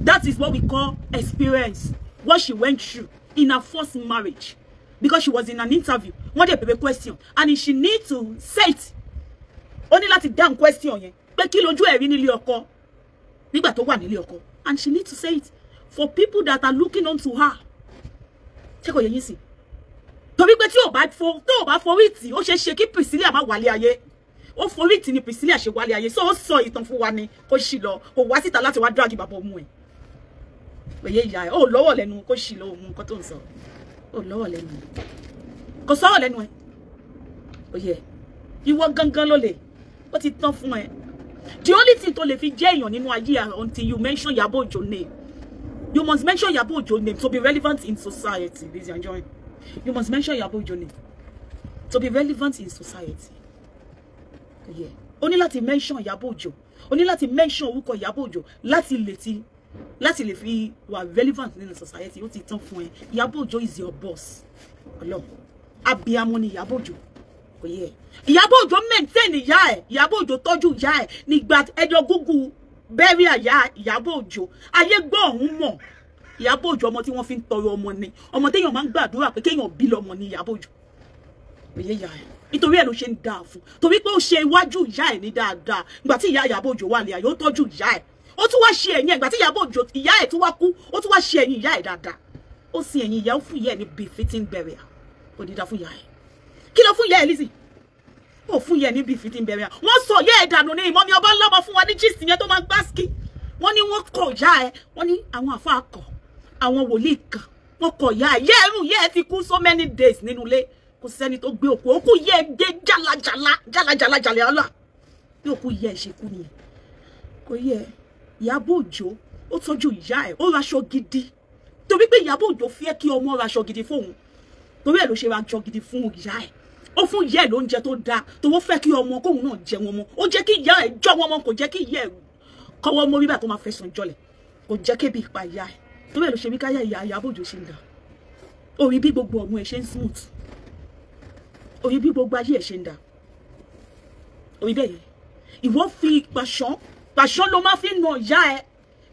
That is what we call experience, what she went through in her first marriage, because she was in an interview, wọ́n dẹ̀ bèbè question and she need to say it. Ó ní láti dáhùn question yẹn pé kí lójú ẹ̀ rí nílé ọkọ nígbà tó wà nílé ọkọ, and she need to say it for people that are looking onto her. Ṣé kò yẹ yín sí? Torí pé tí ò bá fo, tó ò bá forí tì, ó ṣeé ṣe kí Priscilla má wálé ayé. Ó forí tì ní Priscilla ṣe wálé ayé. So ó sọ ìtàn fún wa ni. Kó sì lọ, kó wá síta láti wá drag bàbá ọmọ ẹ̀. Òye ìyá ẹ̀, ó lọ́wọ́ lẹ́nu. Kó sì lọ, òun nǹkan tó ń sọ, ó lọ́wọ́ lẹ́nu, kò sọ̀rọ̀ lẹ́nu ẹ̀. Òye ìwọ gangan ló lè, ó ti tán fún ẹ. The only thing tó lè fi jẹ́ èèyàn nínú ayé, until you mention Ìyábọ̀ Òjó name. You must mention Ìyábọ̀ Òjó name to be relevant in society. Lizzy Anjorin, you must mention Ìyábọ̀ Òjó name to be relevant in society. Yeah. O ní láti mention Ìyábọ̀ Òjó, o ní láti mention orúkọ Ìyábọ̀ Òjó láti lè fi wà relevant nínú society. Ó ti tán fún ẹ. Ìyábọ̀ Òjó is your boss. Ọlọ́run, abiyamọ ni Ìyábọ̀ Òjó. Kò yẹ. Ìyábọ̀ Òjó maintain ìyá ẹ̀. Ìyábọ̀ Òjó tọ́jú ìyá ẹ̀ nígbà ẹjọ́ gúgú bẹ́rí àyà Ìyábọ̀ Òjó. Ayé gbọ́ ọ̀hún mọ̀. Ìyábọ̀ Òjó, ọmọ tí wọ́n fi ń tọrọ ọmọ ni, ọmọ téèyàn máa ń gbàdúrà pé kéèyàn bí lọ́mọ ni Ìyábọ̀ Òjó. Òye ìyá ẹ̀, nítorí ẹ̀ ló ṣe ń dáa fún, torí pé ó ṣe iwájú ìyá ẹ̀ ní dáadáa. Ìgbà tí ìyá Ìyábọ̀ Òjó wà lé ayé, ó tọ́jú ìyá ẹ̀. Ó tún wá ṣe ẹ̀yìn ẹ̀. Ìgbà tí Ìyábọ̀ Òjó, ìyá ẹ̀ tún wá kú, ó tún wá ṣe ẹ̀yìn ìyá ẹ̀ dáadáa. Ó sin ẹ̀yìn ìyá, ó fún ìyá ẹ̀ ní befitting burial. Ó dídá fún ìyá ẹ̀. Kí ló fún ìyá ẹ̀, Lizzy? Ó fún ìyá ẹ̀ ní befitting burial. Wọ́n sọ ìyá ẹ̀ dànù ní ìmọ̀mí ọba ńlọ́mọ fún wa ní gist yẹn tó máa gbá ski. Wọ́n ní wọ́n kọ̀ ìyá ẹ̀, wọ́n ní àwọn àfáà kọ̀, àwọn wòlíì kan, wọ́n kọ̀ ìyá ẹ̀. Ìyá ẹ̀rù, ìyá ẹ̀ ti kú so many days nínú ilé, kò sẹ́ni tó gbé òkú. Òkú ìyá ẹ̀ gbé jálajàla jálajàla jàlẹ̀ ọlá. Bí òkú ìyá ẹ̀ ṣe kú nìyẹn. Kò yẹ. Ìyábọ̀ Òjó, ó tọ́jú ìyá ẹ̀, ó raṣọ gidi, torí pé Ìyábọ̀ Òjó fẹ́ kí ọmọ raṣọ gidi fóun. Torí ẹ̀ ló ṣe raṣọ gidi fún ìyá ẹ̀. Ó fún ìyá ẹ̀ lóúnjẹ tó dáa, tó wọ́n fẹ́ kí ọmọ kóun náà jẹ wọn mọ́. Ó jẹ́ kí ìyá ẹ̀ jọ wọn mọ́, kò jẹ́ kí ìyá ẹ̀ kọ́wọ́ mọ́ bíbà tó máa fẹ̀sùn jọlẹ̀, kò jẹ́ kébi pa ìyá ẹ̀. Torí ẹ̀ ló ṣe bí káyà ìyá Ìyábọ̀ Òjó ṣe ń dà. Orí bí gbogbo ọmọ ẹ̀ ṣe ń smooth, orí bí gbogbo ayé ẹ̀ ṣe ń dà, orí bẹ́ẹ̀ yẹn. Ìwọ fi pàṣán, pàṣán ló máa fi nà ìyá ẹ,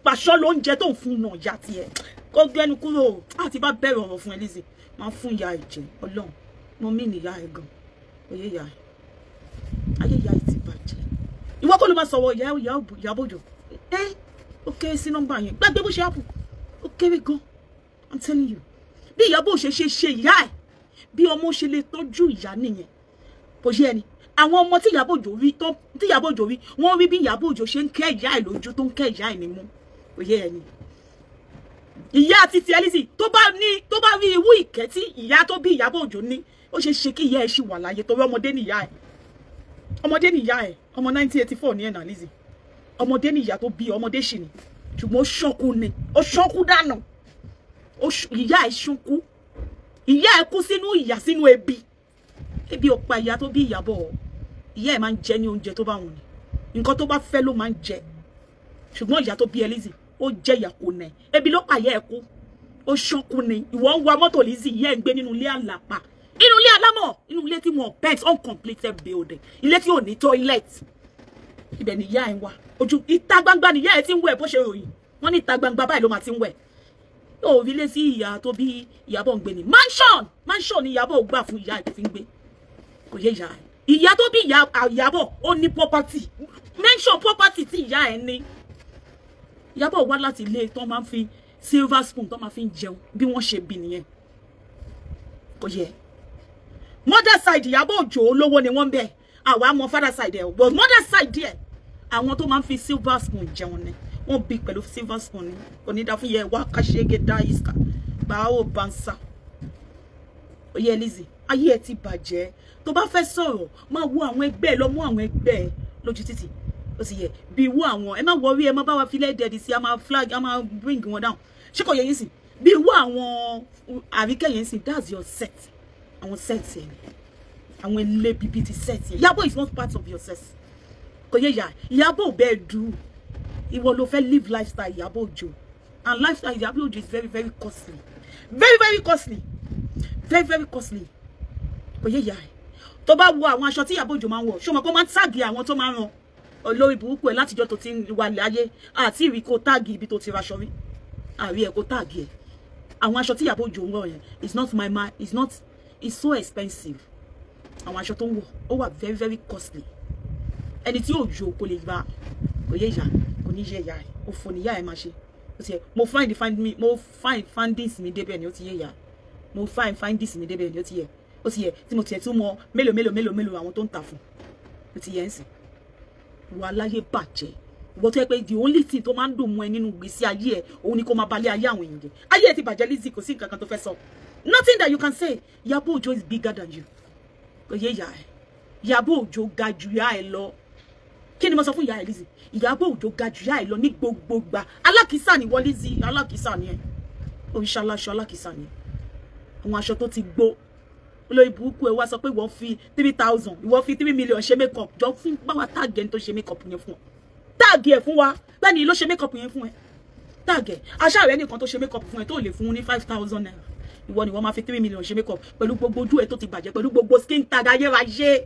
pàṣán ló ń jẹ tó ń fún nà ìyá tiẹ̀. Kó gbẹnu kúrò. Àti bá bẹ̀rẹ̀ ọ̀rọ̀ fún ẹ, Lizzy, máa fún ìyá ẹ jẹ. Ọlọ́run, mo mí ní ìyá ẹ gan. Oyè ìyá ẹ, ayé ìyá ẹ ti bàjẹ́. Ìwọ kọ́ ló máa sọ̀rọ̀ ìyá Ìyábọ̀ Òjó. Ẹ ó kéré sí nọ́mbà yẹn. Gbàgbé bó ṣe àpò, ó kéré gan. I'm telling you, bí Ìyábọ̀ ṣe ṣe ṣe ìyá ẹ, bí ọmọ ṣe lè tọ́jú ìyá nìyẹn. Kò ṣe ẹni àwọn ọmọ tí Ìyábọ̀ Òjó rí, tó tí Ìyábọ̀ Òjó rí, wọ́n rí bí Ìyábọ̀ Òjó ṣe ń kẹ́ ìyá ẹ̀ lójú, tó ń kẹ́ ìyá ẹ̀ nímú. Òye ẹni ìyá títí Lizzy, tó bá ní, tó bá rí irú ìkẹ́ tí ìyá tó bí Ìyábọ̀ Òjó ní, ó ṣe ṣe kí ìyá ẹ̀ ṣì wà láyé, torí ọmọdé ní ìyá ẹ̀, ọmọdé ní ìyá ẹ̀. Ọmọ 1984 ní ẹ̀ náà, Lizzy. Ọmọdé ní ìyá tó bí, ọmọdé ṣì ní, ṣùgbọ́n ó ṣọ́kú ni, ó ṣọ́kú dànù. Ìyá ẹ̀ ṣọ́kú, ìyá ẹ̀ kú sínú ìyà, sínú ebi. Ebi ò pa ìyá tó bí Ìyábọ̀. Ìyá ẹ̀ máa ń jẹ ní oúnjẹ tó bá wùn ní, nǹkan tó bá fẹ́ ló máa ń jẹ. Ṣùgbọ́n ìyá tó bí ẹ, Lizzy, ó jẹ ìyà kò nẹ. Ebi ló pa ìyá ẹ̀ kú, ó ṣánkú ni. Ìwọ ń wa mọ́tò, Lizzy, ìyá ẹ̀ ń gbé nínú ilé àlàpà. Inú ilé alámọ̀, inú ilé tí wọn paint, uncompleted building, ilé tí ò ní toilet, ibẹ̀ ni ìyá ẹ̀ wà. Ojú ìta gbangba ni ìyá ẹ̀ ti ń wẹ̀, bó ṣe ròyìn wọ́n ní ìta gbangba báyìí ló máa ti ń wẹ̀. Yóò rí ilé sí ìyá tó bí Ìyábọ̀ ń gbé ni mansion, mansion ni Ìyábọ̀ gbà fún ìyá ẹ̀ tó fi ń gbé. Kò yé ìyá ẹ̀. Ìyá tó bí Ìyábọ̀ ó ní property, mention property tí ìyá ẹ̀ ní. Ìyábọ̀ wá láti ilé tó máa ń fi silver spoon tó máa fi ń jẹun, bí wọ́n ṣe bí nìyẹn. Kò yẹ. Mother side Ìyábọ̀ Òjó olówó ni wọ́n ń bẹ̀. Àwa mọ father side ẹ̀, but mother side ẹ̀, àwọn tó máa ń fi silver spoon jẹun ni wọ́n bí pẹ̀lú silver spoon ni. Onídàá fún yẹ wá kàṣẹ́gẹ́ dá ìsà báwo bansa. Oyè Lizzy, ayé ẹ ti bàjẹ́. Tó bá fẹ́ sọ̀rọ̀, máa wo àwọn ẹgbẹ́ ẹ lọ, mú àwọn ẹgbẹ́ ẹ lójú títì. Ó sì yẹ bí wo àwọn, ẹ má wọrí, ẹ má bá wa filẹ̀ dẹ̀dí sí, a máa flag, a máa bring wọn down. Ṣé kò yẹ yín sìn? Bí wo àwọn Àríkẹ́ yẹn sìn, that's your set. Àwọn set yẹn, àwọn ilé bíbí ti set yẹn. Ìyábọ̀ is not part of your set. Kò yẹ yà. Ìyábọ̀ bẹ́ẹ̀ dù. Ìwọ ló fẹ́ live lifestyle Ìyábọ̀ Òjó, and lifestyle Ìyábọ̀ Òjó is very very costly, very very costly, very very costly. Kò yẹ yà. Tó bá wo àwọn aṣọ tí Ìyábọ̀ Òjó máa ń wọ̀, ṣé o mọ̀ pé ó máa ń tag àwọn tó máa ń ràn olórí burúkú ẹ̀ látijọ́ tó ti ń wà láyé? Àti ìrì kó tag ibi tó ti raṣọ rí, àrí ẹ̀ kó tag ẹ̀. Àwọn aṣọ tí Ìyábọ̀ Òjó ń wọ̀ yẹn is not my mind, it's not, it's so expensive. Àwọn aṣọ tó ń wọ̀, ó wà very very costly. Ẹni tí yóò yó kò lè gba. Kò yé ìyá, kò ní yé ìyá ẹ̀. Òfò níyà ẹ̀ máa ṣe. Ó ti yẹ. Mo find the find me, mo find findings mi débẹ̀ ni. Ó ti yé ìyá, mo find findings mi débẹ̀ ni. Ó ti yẹ, ó ti yẹ. Tí mo tiẹ̀ tún mọ mélòó mélòó mélòó mélòó àwọn tó ń tà fún. Ó ti yẹ ń sìn wà láyé bàjẹ́. Ìwọ tó yẹ pé the only thing tó máa ń dùn mọ́ ẹ nínú ìgbésí ayé ẹ, òun ni kó máa balẹ̀ ayé àwọn èèyàn jẹ́. Ayé ẹ ti bàjẹ́, Lizzy. Kò sí nǹkan kan tó fẹ́ sọ, nothing that you can say. Ìyábọ̀ Òjó is bigger than you. Kò yé ìyá ẹ. Ìyábọ̀ Òjó ga ju ìyá ẹ lọ. Kí ni mo sọ fún ìyá ẹ, Lizzy? Ìyábọ̀ Òjó ga ju ìyá ẹ lọ ní gbogbo gbà. Alákìísà ni wọ́n, Lizzy. Alákìísà ni ẹ. Oríṣi aláṣọ alákìísà ni ẹ. Àwọn aṣọ tó ti gbó, olórí burúkú ẹ wá sọ pé ìwọ fi 3,000, ìwọ fi 3 million ṣe make up. Jọ fún báwa tag ẹni tó ṣe make up yẹn fún ọ. Tag ẹ fún wa. Bẹ́ẹ̀ ni ló ṣe make up yẹn fún ẹ. Tag ẹ. Aṣá rẹ nìkan tó ṣe make up fún ẹ tó lè fún ní ₦5,000. Ìwọ ni wọ́n máa fi 3 million ṣe make up pẹ̀lú gbogbo ojú ẹ tó ti bàjẹ́, pẹ̀lú gbogbo skin tag ayérayé,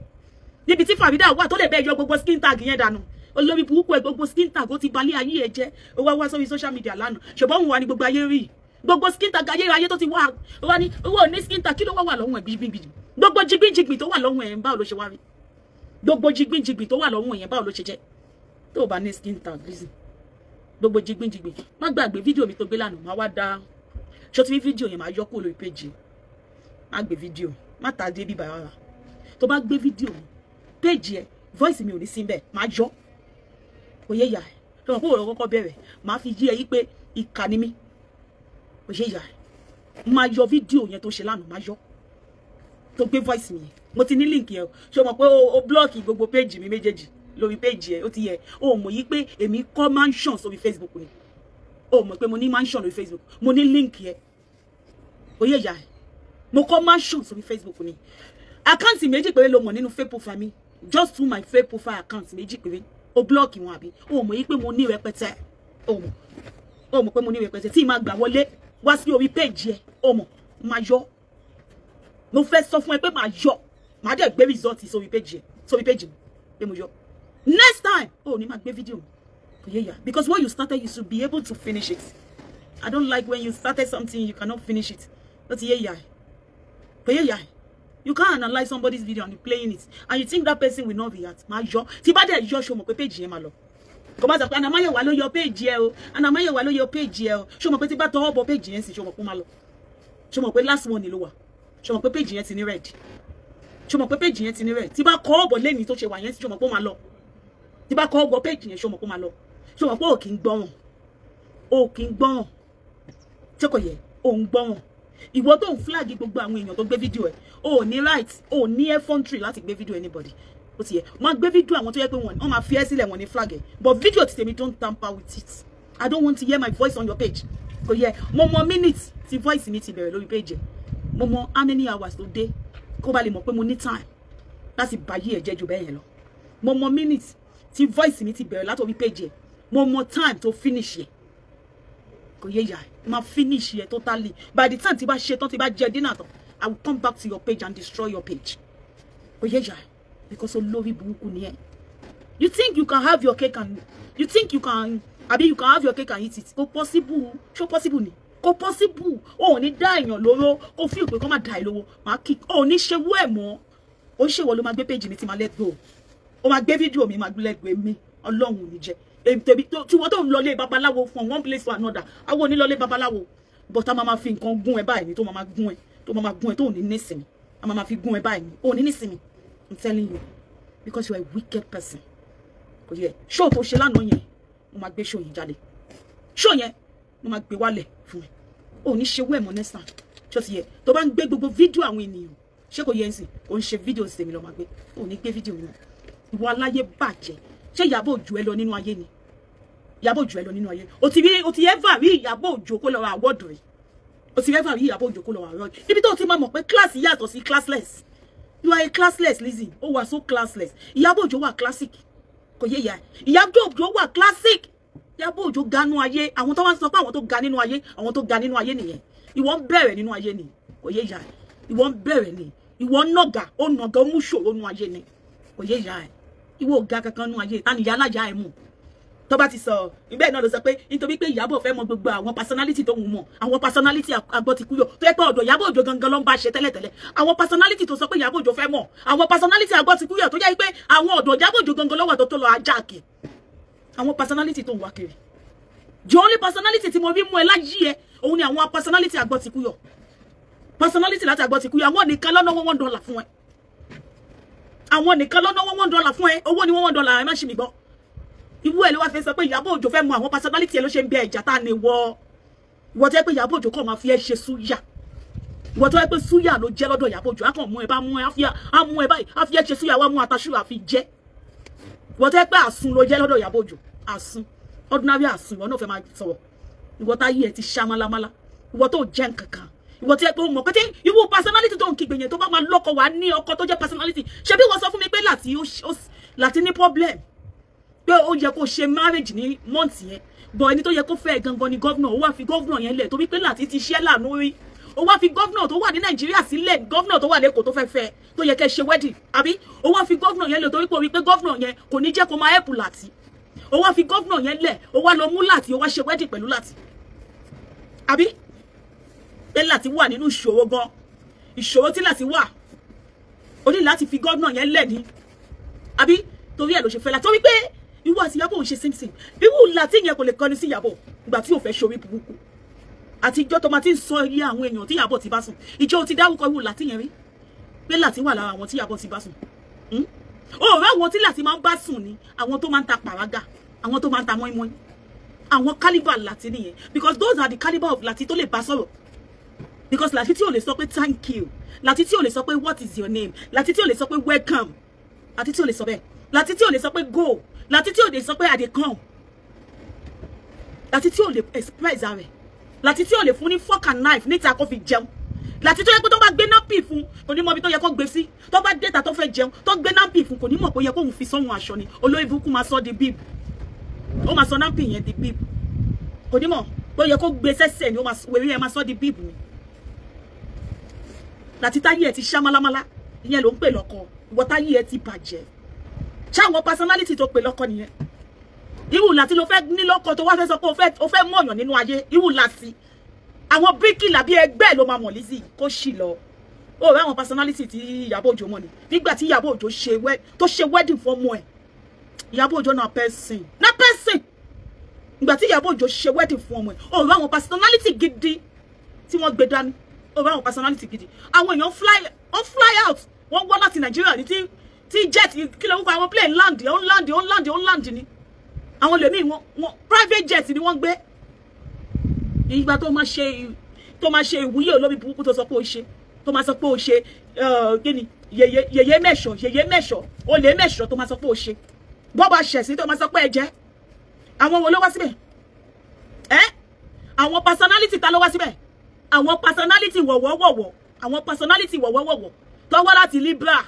níbi tí Farida wà tó lè bẹ́ẹ̀ yọ gbogbo skin tag yẹn dànù. Olórí burúkú ẹ, gbogbo skin tag ó ti balẹ̀ ayé ẹ jẹ́. Ó wá wá sórí social media lánàá, ṣùgbọ́n òun wà ní gbogbo ayé rí gbogbo skin tag ayérayé tó ti wá. Ó wá ní owó ní skin tag. Kí ló wá wà lọ́wọ́ ẹ̀? Gbígbígbì gbogbo jigbínjigbìn tó wà lọ́wọ́ ẹ̀, báwo ló ṣe wá rí gbogbo jigbínjigbìn tó wà lọ́wọ́ ẹ̀? Báwo ló ṣe jẹ́ tó o bá ní skin tag, Lizzy? Gbogbo jigbínjigbìn. Má gbàgbé fídíò mi tó gbé lánàá. Má wá dá ṣó tí fídíò yẹn máa yọ kúrò lórí péjì. Má gbé fídíò, má ta dé bíbá rárá. Tó bá gbé fídíò mi, péjì ẹ, voice mi ò ní sí bẹ́ẹ̀, má yọ. Kò yé ìyá ẹ. Tó mọ̀ pé òun kọ́kọ́ bẹ̀rẹ̀, máa fi yí ẹ yí pé ìkà ni mí. Kò yé ìyá ẹ. Máa yọ fídíò yẹn tó ṣe lánàá, máa yọ tó gbé voice mi yẹn. Mo ti ní link yẹn o. Ṣé o mọ̀ pé o block gbogbo péjì mi méjèèjì lórí péjì ẹ? Ó ti yẹ. O mọ̀ yí pé èmi kọ́ mansion sórí Facebook ni. O mọ̀ pé mo ní mansion lórí Facebook. Mo ní link yẹn. Kò yé ìyá ẹ. Mo kọ́ mansion sórí Facebook ni. Account méjì péré ló mọ̀ nínú fake profile mi, just two, my fake profile account méjì péré. O block wọn, àbí? O mọ̀ yí pé mo ní rẹpẹtẹ. O mọ̀, o mọ̀ pé mo ní rẹpẹtẹ tí màá gbà wọlé wá sí orí péjì ẹ. O mọ̀. Máa yọ. Mo fẹ́ sọ fún ẹ pé màá yọ, màá dẹ̀ gbé result sórí péjì ẹ, sórí péjì mi pé mo yọ. Next time, o ní máa gbé fídíò mi. Kò yé ya. Because when you started, you should be able to finish it. I don't like when you started something, you cannot finish it. Ó ti yé ya ẹ. Kò yé ya ẹ. You can't analyse somebody's video and you playing it and you think that person will not react. Máa yọ. Tí bá dẹ̀ yọ, ṣo mọ̀ pé péjì yẹn máa lọ? Kò má sọ pé Anamáyẹ̀wá ló yọ péjì ẹ o, Anamáyẹ̀wá ló yọ péjì ẹ o. Ṣo mọ̀ pé tí bá tọwọ́ bọ péjì yẹn sì, ṣo mọ̀ pé ó máa lọ? Ṣo mọ̀ pé last one ni ló wà? Ṣo mọ̀ pé péjì yẹn ti ní red? Ṣo mọ̀ pé péjì yẹn ti ní red? Tí bá kọ́ ọ̀bọ̀ lẹ́ni tó ṣe wà yẹn sí, ṣo mọ̀ pé ó máa lọ? Tí bá kọ́ ọ̀bọ̀ péjì yẹn, ṣo mọ̀ pé ó máa lọ? Ṣo mọ̀ pé ò kì í gbọ́ràn? Ò kì í gbọ́ràn. Ṣé kò yẹ? Ò ń gbọ́ràn. Ìwọ tó ń flag gbogbo àwọn èèyàn tó gbé fídíò ẹ, o ò ní right, o ò ní effrontery láti gbé fídíò anybody. Ó ti yẹ. Wọ́n á gbé fídíò àwọn tó yẹ pé wọ́n máa fi ẹ́ sílẹ̀, wọ́n ní flag ẹ̀, but fídíò ti tèmi, don't tamper with it. I don't want to hear my voice on your page. Kò yẹ. Mo mọ minute tí voice mi ti bẹ̀rẹ̀ lórí page ẹ̀. Mo mọ how many hours tó dé, kó ba lè mọ̀ pé mo ní time láti báyé ẹ̀ jẹ́ ju bẹ́ẹ̀ yẹn lọ. Mo mọ minute tí voice mi ti bẹ̀rẹ̀ látòrí page ẹ̀. Mo mọ time tó finish ẹ̀. Kò yé yà. Ẹ máa finish ẹ̀ totally. By the time tí bá ṣe tán, tí bá jẹ dinner tán, I will come back to your page and destroy your page. Oyeja, because olórí burúkú ni ẹ. You think you can have your cake and you think you can, abi you can have your cake and eat it. Kò possible. Ṣó possible ni? Kò possible. O ò ní dá èèyàn lóró, kò fi ìpè kó má dá ẹ lówó. Màá kí o ò ní ṣe wú ẹ̀ mọ́. Ó ń ṣèwọ ló máa gbé page mi tí máa let go. Ó máa gbé fídíò mi máa let go mi. Ọlọ́run ò ní jẹ́. Èmi tẹ̀bi tí wọ́n tó ń lọlé babaláwo from one place to another. Àwọn ò ní lọlé babaláwo. But a máa ma fi nǹkan gún ẹ báyìí ni tó máa ma gún ẹ, tó máa ma gún ẹ tó ò ní nísinmi. A máa ma fi gún ẹ báyìí ni. O ò ní nísinmi. I'm telling you. Because you are a wicked person. Kò yẹ. Show tó ṣe lánàá yẹn, mo máa gbé show yẹn jáde. Show yẹn, mo máa gbé wálẹ̀ fún ẹ. O ò ní ṣe wú ẹ̀ mọ́ next time. Ṣó ti yẹ? Tó bá ń gbé gbogbo fídíò àwọn ènìyàn, ṣé kò yẹ ń sìn? Kò ń ṣe fídíò tèmi ló máa gbé. O ò ní gbé fídíò mi. Ìwọ aláyé bàjẹ́. Ṣé Ìyábọ̀ Òjó ẹ lọ nínú ayé ni? Ìyábọ̀ Òjó ẹ lọ nínú ayé. O ti rí, o ti ever rí Ìyábọ̀ Òjó kó lọ ra award rí. O ti ever rí Ìyábọ̀ Òjó kó lọ ra award. Níbi tó ti máa mọ̀ pé class yàtọ̀ sí classless. You are a classless, Lizzy. O wà so classless. Ìyábọ̀ Òjó wà classic. Kò yé ìyá. Ìyábọ̀ Òjó wà classic. Ìyábọ̀ Òjó ga nínú ayé. Àwọn tó wá ń sọ pé àwọn tó ga nínú ayé, àwọn tó ga nínú ayé nìyẹn. Ìwọ ń bẹ̀rẹ̀ nínú ayé ni. Kò yé ìyá. Ìwọ ń bẹ̀rẹ̀ ni. Ìwọ ń nàgà, ó nàgà, ó mú ṣòro nínú ayé ni. Kò yé ìyá ẹ̀. Ìwọ ò ga kankan nínú ayé. Ta ni ìyá aláya ẹ̀ mú? Tó bá ti sọ, ìbẹ́ẹ̀ náà ló sọ pé nítorí pé Ìyábọ̀ fẹ́ mọ gbogbo àwọn personality tó ń mọ̀, àwọn personality Agbọ́tikúyọ̀ tó yẹ pé ọ̀dọ̀ Ìyábọ̀ Òjó gangan ló ń bá ṣe tẹ́lẹ̀tẹ́lẹ̀. Àwọn personality tó sọ pé Ìyábọ̀ Òjó fẹ́ mọ̀, àwọn personality Agbọ́tikúyọ̀ tó yẹ pé àwọn ọ̀dọ̀ Ìyábọ̀ Òjó gangan ló wà tó lọ ajá kì. Àwọn personality tó ń wá kiri. The only personality tí mo rí mú ẹ láyé ẹ, òun ni àwọn personality Agbọ́tikúyọ̀. Personality láti Agbọ́tikúyọ̀, àwọn nìkan ló náwó $1 fún ẹ. Àwọn nìkan ló náwó $1 fún ẹ, owó ni $1, ẹ má ṣì mí gbọ́. Ìwú ẹ̀ ló wá fẹ́ sọ pé Ìyábọ̀ Òjó fẹ́ mọ àwọn personality ẹ ló ṣe ń bẹ ẹ̀jà tá ni wọ́. Ìwọ tó yẹ pé Ìyábọ̀ Òjó kàn máa fi ẹ́ ṣe súyà. Ìwọ tó yẹ pé súyà ló jẹ́ lọ́dọ̀ Ìyábọ̀ Òjó, á kàn mú ẹ bá mú ẹ, á mú ẹ báyìí, á fi ẹ́ ṣe súyà, wá mú ataṣú àfi jẹ́. Ìwọ tó yẹ pé àsun ló jẹ́ lọ́dọ̀ Ìyábọ̀ Òjó, àsun, ordinary àsun, ìwọ náà fẹ́ máa sọ̀rọ̀. Ìwọ táyé ẹ ti ṣá málámálá, ìwọ tó jẹ́ nǹkankan. Ìwọ tó yẹ pé ó mọ̀ pé tí irú personality tó ń kígbe yẹn tó bá máa lọ́kọ wá ní ọkọ tó jẹ́ personality. Ṣebí wọ́n sọ fún mi pé láti ní problem, pé ó yẹ kó ṣe marriage ní month yẹn, but ẹni tó yẹ kó fẹ́ gangan ni governor. Ó wá fi governor yẹn lẹ̀ torí pé láti ti ṣẹ́ lànà rí. Ó wá fi governor tó wà ní Nàìjíríà sílẹ̀, governor tó wà lẹ́kọ̀ọ́ tó fẹ́ fẹ́ tó yẹ kẹ́ ṣe wedding, àbí? Ó wá fi governor yẹn lẹ̀ torí pé ó rí pé governor yẹn kò ní jẹ́ kó máa help láti. Ó wá fi governor yẹn lẹ̀, ó wá lọ mú láti, ó wá ṣe wedding pẹ̀lú láti, àbí? Pé láti wà nínú ìṣòro gan, ìṣòro tí láti wà, ó ní láti fi governor yẹn lẹ̀ ní, àbí? Torí ẹ̀ ló ṣe fẹ́ láti, torí pé ìwọ àti Ìyábọ̀ ò ṣe same same. Irú láti yẹn kò lè kọnu sí Ìyábọ̀ ìgbà tí ò fẹ́ ṣorí burúkú. Àti ìjọ tó máa ti ń sọ iye àwọn èèyàn tí Ìyábọ̀ ti bá sùn, ìjọ ti dárúkọ irú láti yẹn rí pé láti wà lára àwọn tí Ìyábọ̀ ti bá sùn. Ó rẹ àwọn tí láti máa ń bá sùn ni àwọn tó máa ń ta pàrágà, àwọn tó máa ń ta mọ́ínmọ́ín, àwọn caliber láti nìyẹn. Because those are the caliber of láti tó lè bá sọ̀rọ̀. Because láti tí ò lè sọ pé thank you, láti tí ò lè sọ pé what is your name, láti tí ò lè sọ pé welcome, láti tí ò lè sọ bẹ́ẹ̀, láti tí ò lè sọ pé go, láti tí ò lè sọ pé I dey come, láti tí ò lè express ara rẹ̀, láti tí ò lè fún ní fork and knife níta kó fi jẹun, láti tó yẹ pé tó bá gbé nápì fún kò ní mọ ibi tó yẹ kó gbé sí, tó bá déta tó fẹ́ jẹun tó gbé nápì fún kò ní mọ̀ pé ó yẹ kóun fi sọ́hun aṣọ ni. Olórí burúkú máa sọ di bíb, ó máa sọ nápì yẹn di bíb, kò ní mọ̀ pé ó yẹ kó gbé sẹ́sẹ̀ ni, ó máa wèrè yẹn máa sọ di bíb ni. Láti táyé ẹ ti ṣá málámálá, ìyẹn ló ń pè lọ́kọ. Ìwọ táyé ẹ ti bàjẹ́, ṣáwọn personality tó pè lọ́kọ nìyẹn. Irú láti ló fẹ́ ní lọ́kọ tó wá fẹ́ sọ pé o fẹ́ mọ̀yàn nínú ayé. Irú láti àwọn bíríkìlà bí ẹgbẹ́ ló máa mọ̀ Lizzy kó sì lọ. Ó rẹ àwọn personality tí Ìyábọ̀ Òjó mọ̀ ni. Nígbà tí Ìyábọ̀ Òjó tó ṣe wedding fún ọmọ ẹ̀, Ìyábọ̀ Òjó na person na person. Nígbà tí Ìyábọ̀ Òjó ṣe wedding fún ọmọ ẹ̀, ó rẹ àwọn personality gidi tí wọ́n gbé dání. Ó rẹ àwọn personality gidi. Àwọn èèyàn fly out, wọ́n wá láti Nàìjíríà ní tí jet kí ló ń kọ àwọn plane land, ó ń land, ó ń land, ó ń land ni. Àwọn lèmi wọn private jet ni wọ́n gbé. Ìgbà tó máa ṣe ìwúyè olórí burúkú tó sọ pé ó ṣe, tó máa sọ pé ó ṣe kíni yèyé mẹ́ṣọ̀, yèyé mẹ́ṣọ̀, olè mẹ́ṣọ̀ tó máa sọ pé ó ṣe, bọ́ba ṣẹ̀sí tó máa sọ pé ẹ jẹ́. Àwọn wo ló wá síbẹ̀? Ẹ́ àwọn personality ta ló wá síbẹ̀? Àwọn personality wọ̀wọ̀wọ̀wọ̀, àwọn personality wọ̀wọ̀wọ̀wọ̀ tó wá láti Libra,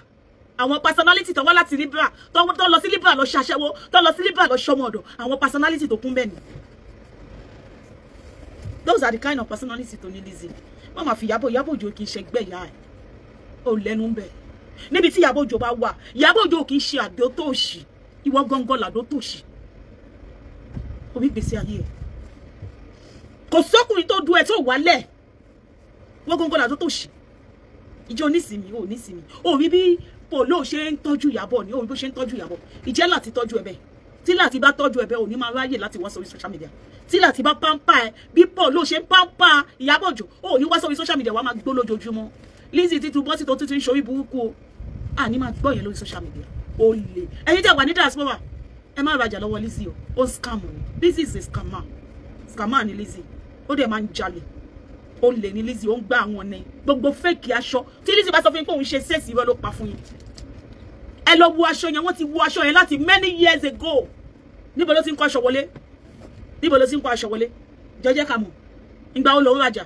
àwọn personality tó wá láti Libra, tó lọ sí Libra lọ ṣaṣẹ́wó, tó lọ sí Libra lọ ṣọmọ ọ̀dọ̀, àwọn personality tó kún bẹ́ẹ̀ ni. Those are the kind of personality tó ní Lizzy. Má máa fi Ìyábọ̀, Ìyábọ̀ Òjó kì í ṣe ẹgbẹ́ ìyá ẹ̀. Ó lẹ́nu ń bẹ̀. Níbi tí Ìyábọ̀ Òjó bá wà, Ìyábọ̀ Òjó kì í ṣe àdó tòṣì. Ìwọ gangan làdó tòṣì. Orí gbèsè ayé ẹ̀. Kò sọ́kùnrin tó du ẹ̀ tó wálẹ̀. Ìwọ gangan làdó tòṣì. Ìjọ onísìmí, ò nísìmí. Ó rí bí Polo ṣe ń tọ́jú Ìyábọ̀ ni, ó rí bó ṣe ń tọ́jú Ìyábọ̀. Ìjẹ́ láti tọ́jú ẹ bẹ́ẹ̀. Tí láti bá tọ́jú ẹ bẹ́ẹ̀, ò ní máa ráyè láti wá sórí social media. Tí láti bá pampa ẹ, bí Polo ṣe ń pampa Ìyábọ̀ Òjó, ò ní wá sórí social media, wàá máa gbó lójoojúmọ́. Lizzy ti tún bọ́ sí tó tún ń ṣorí burúkú o. À ní máa gbọ́ yẹn lórí social media. Ó lè. Ẹ̀yin tẹ́ wà ní diaspora, ẹ má rajà lọ́wọ́ Lizzy o. Ó scam ni. Lizzy is a scammer. Scammer ni Lizzy. Ó dẹ̀ máa ń jalè. Ó lè ní Lizzy, ó ń gbá àwọn ní gbogbo fake aṣọ tí Lizzy bá sọ fún yín pé òun ṣe sẹ́ẹ̀sì, irọ́ ló pa fún yín. Ẹ lọ wo aṣọ yẹn, wọ́n ti wo aṣọ yẹn láti many years ago. Níbo ló ti ń kó aṣọ wọlé? Níbo ló ti ń kó aṣọ wọlé? Jọjẹ́ ká mọ̀. Ìgbà wo ló ń rajà?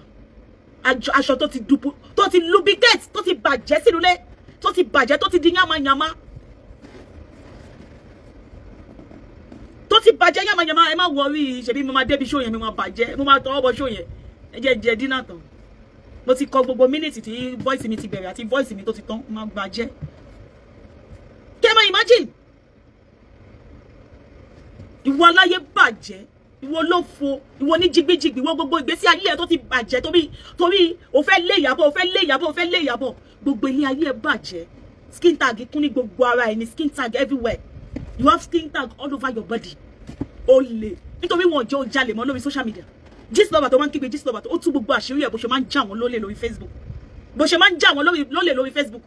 Aṣọ tó ti dupu, tó ti lubricate, tó ti bàjẹ́ sínú ilé, tó ti bàjẹ́, tó ti di yánmayànmá, tó ti bàjẹ́ yánmayànmá. Ẹ má wọrí, ṣebí mo máa débi ṣó yẹn, mi máa bàjẹ́, mo máa tọwọ́ bọ ṣó yẹn. Ẹ jẹ́ jẹ dínà tán. Mo ti kọ gbogbo mínítì tí voice mi ti bẹ̀rẹ̀ àti voice mi tó ti tán, máa bàjẹ́. Kẹ́ máa imagine. Ìwọ aláyé bàjẹ́, ìwọ lófo, ìwọ ní jìgbìjìgbì, ìwọ gbogbo ìgbésí ayé ẹ tó ti bàjẹ́ torí o fẹ́ lé Ìyábọ̀, o fẹ́ lé Ìyábọ̀, o fẹ́ lé Ìyábọ̀. Gbogbo ilé ayé ẹ bàjẹ́. Skin tag kún ní gbogbo ara ẹ ní, skin tag everywhere. You have skin tag all over your body. O lè nítorí wọn jẹ́ o jalè mọ́ lórí social media. Gistlover tó máa ń kígbe, Gistlover tó ó tú gbogbo àṣírí ẹ̀ bó ṣe máa ń já wọn lólè lórí Facebook. Bó ṣe máa ń já wọn lólè lórí Facebook.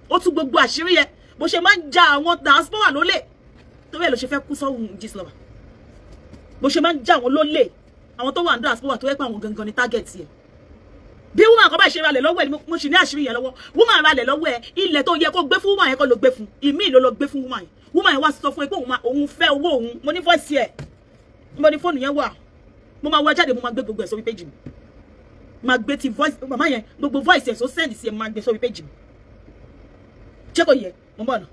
Ó tú gbogbo àṣírí ẹ̀ bó ṣe máa ń já àwọn diaspora lólè. Torí ẹ̀ ló ṣe fẹ́ kú sọ́hun Gistlover. Bó ṣe máa ń já wọn lólè, àwọn tó wà ní diaspora tó yẹ pé àwọn gangan ni target ẹ̀. Bí woman kan bá ṣe ralẹ̀ lọ́wọ́ ẹ̀, mo sì ní àṣírí yẹn lọ́wọ́. Woman ralẹ̀ lọ́wọ́ ẹ̀, ilẹ̀ tó yẹ kó gbé fún woman yẹn kó ló gbé fún. Ìmíì ló lọ gbé fún woman yẹn. Woman yẹn wá sọ fún ẹ pé òun fẹ́ owó òun. Mo ní voice ẹ̀. Mo ní fóònù yẹn wà. Mo máa wá jáde, mo máa gbé gbogbo ẹ̀ sórí péjì mi. Máa gbé ti voice màmá yẹn, gbogbo voice ẹ̀ tó send sí ẹ̀, máa gbé sórí péjì mi. Ṣé kò yẹ? Mo ń bọ̀ nà.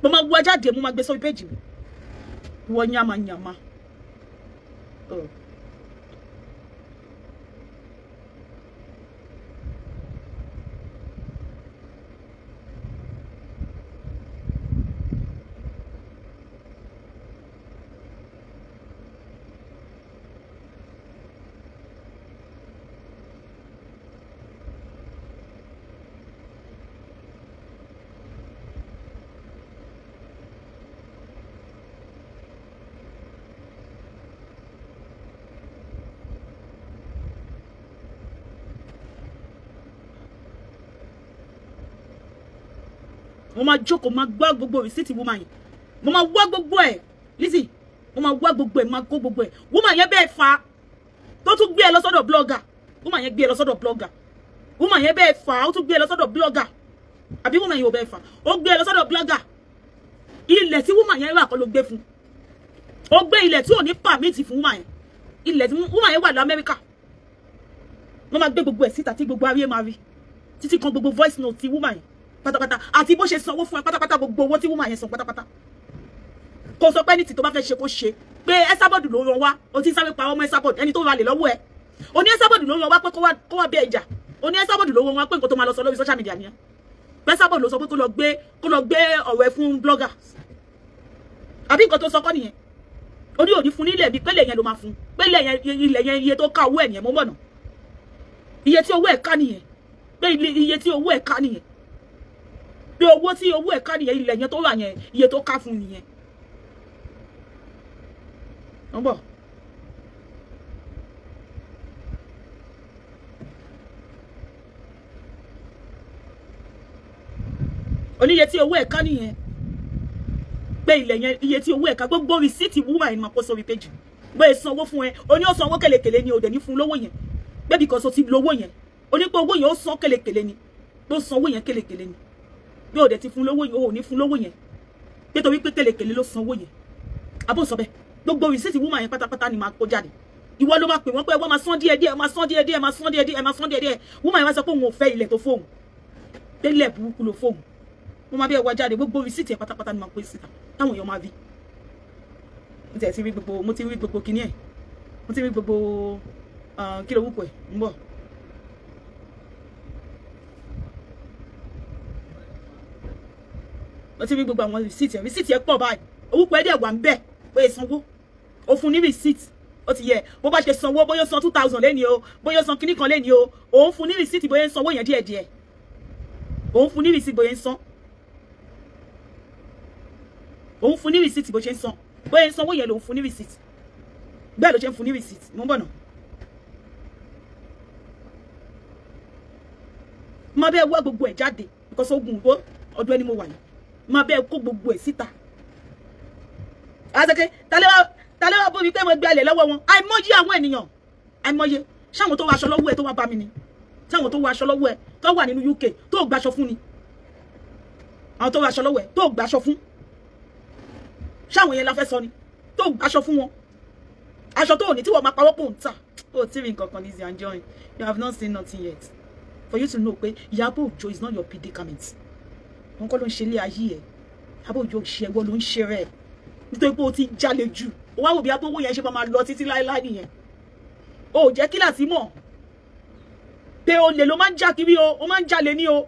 Mo máa wá jáde, mo máa gbé sórí péjì mi. Wọ́n yàmàyàmà. Oh. Mo máa jókòó, máa gbọ́ gbogbo rìsíìtì woman yẹn. Mo máa wá gbogbo ẹ̀ Lizzy, mo máa wá gbogbo ẹ̀, máa kó gbogbo ẹ̀. Woman yẹn bẹ́ẹ̀ fa tó tún gbé ẹ lọ sọ́dọ̀ blogger. Woman yẹn gbé ẹ lọ sọ́dọ̀ blogger. Woman yẹn bẹ́ẹ̀ fa ó tún gbé ẹ lọ sọ́dọ̀ blogger. Àbí woman yẹn ò bẹ́ẹ̀ fa, ó gbé ẹ lọ sọ́dọ̀ blogger. Ilẹ̀ tí woman yẹn rà kọ́ ló gbé fún. Ó gbé ilẹ̀ tí ò ní pàmìtì fún woman yẹn. Ilẹ̀ tí woman yẹn wà ní Amẹ́ríkà. Mo máa gbé gbogbo ẹ̀ síta tí gbogbo ayé máa rí. Títí kan gbogbo voice note ti woman yẹn pátápátá àti bó ṣe sanwó fún ẹ pátápátá, gbogbo owó tí woman yẹn san pátápátá. Kò sọ pé ní tí tó bá fẹ́ ṣe kó ṣe pé Esabod ló rán wá. O ti sáré pa ọmọ Esabod, ẹni tó ralè lọ́wọ́ ẹ. O ní Esabod ló rán wá pé kó wá bẹ ìjà. O ní Esabod ló rán wá pé nǹkan tó máa lọ sọ lórí social media nìyẹn. Pé Esabod ló sọ pé kó lọ gbé ọ̀rọ̀ ẹ fún blogger. Àbí nǹkan tó sọ kọ́ nìyẹn. O ní òní fún nílẹ̀ bíi pélé yẹn ló máa fún. Pélé yẹn ilẹ̀ yẹn iye tó ká owó ẹ̀ nìyẹn, mo mọ̀nà. Iye tí owó ẹ̀ ká nìyẹn. Pé iye tí owó ẹ̀ ká nìyẹn. Pé owó tí owó ẹ̀ ká nìyẹn, ilẹ̀ yẹn tó wà yẹn iye tó ká fún nìyẹn. Ń bọ̀. Oníye tí owó ẹ̀ ká nìyẹn. Pé ilẹ̀ yẹn iye tí owó ẹ̀ ká, gbogbo rìsíìtì wúmà yẹn máa kó sórí péjì. Bóyá sanwó fún ẹ, oní ó sanwó kèlèkèlè ni, ò dẹ̀ ní fún lówó yẹn. Pé because o ti lówó yẹn. Oní pé owó yẹn ó san kèlèkèlè ni. Tó sanwó yẹn kèlèkèlè ni. Bí o dẹ̀ ti fún lówó yẹn, o ò ní fún lówó yẹn. Pé torí pé kèlèkèlè ló sanwó yẹn. Abó sọ bẹ́ẹ̀. Gbogbo receipt woman yẹn pátápátá ni máa kó jáde. Ìwọ ló máa pè wọ́n pé wọ́n máa san díẹ̀ díẹ̀, máa san díẹ̀ díẹ̀, máa san díẹ̀ díẹ̀, máa san díẹ̀ díẹ̀. Woman yẹn wá sọ pé òun ò fẹ́ ilẹ̀ tó fóun, tẹ́lẹ̀ burúkú ló fóun. Mo máa bí ẹ wá jáde, gbogbo receipt yẹn pátápátá ni máa kó síta táwọn èèyàn máa rí. Mo ti rí gbogbo, mo ti rí gbogbo kinní ẹ̀, mo ti rí gbogbo kí ló wúkọ ẹ̀ ń bọ̀. Mo ti rí gbogbo àwọn receipt ẹ̀, receipt ẹ̀ pọ̀ báyìí. Orúkọ ẹ̀ dẹ̀ wà ń bẹ̀ pé sanwó, ó fún ní receipt. Ó ti yẹ bó bá ṣe sanwó, bóyá ó san 2000 lẹ́ni o, bóyá ó san kinní kan lẹ́ni o, òun fún ní receipt bóyá ń sanwó yẹn díẹ̀díẹ̀. Òun fún ní receipt bóyá ń san, òun fún ní receipt bó ṣe ń san, bóyá ń sanwó yẹn lòun fún ní receipt. Bẹ́ẹ̀ ló ṣe ń fún ní receipt. Mo ń bọ̀ nà. Má bẹ́ẹ̀ wá gbogbo ẹ̀ jáde because ogun ìwọ ọdún ẹni mo wà yìí. Má bẹ́ẹ̀ kó gbogbo ẹ̀ síta. Àṣekè tálẹ́ wá bóbi pé mo gbé alẹ̀ lọ́wọ́ wọn. Àìmọye àwọn ènìyàn, àìmọye. Ṣáwọn tó wọ aṣọ lọ́wọ́ ẹ̀ tó wá bá mi ni? Ṣáwọn tó wọ aṣọ lọ́wọ́ ẹ̀ tó wà nínú UK tó gbaṣọ fún ni? Àwọn tó wọ aṣọ lọ́wọ́ ẹ̀ tó gbaṣọ fún, ṣáwọn yẹn la fẹ́ sọ ni? Tó gbaṣọ fún wọn, aṣọ tó ní tí wọ́n máa pawọ́ pò ń tà. Ó tí rí nǹkan kan, Lizzy Anjorin, you have not seen nothing yet. For you to know pé Ìyábọ̀ Òjó is not your predicament. Wọn kọ́ ló ń ṣe ilé ayé ẹ̀. Ìyábọ̀ Òjó ṣe ẹ̀wọ́ ló ń ṣe rẹ̀ nítorí pé o ti jalè jù. O wá wò bí abówó yẹn ṣe máa lọ títí láéláé nìyẹn. O ò jẹ́ kí láti mọ̀ pé olè ló máa ń já kiri o, o máa ń jalè ní o.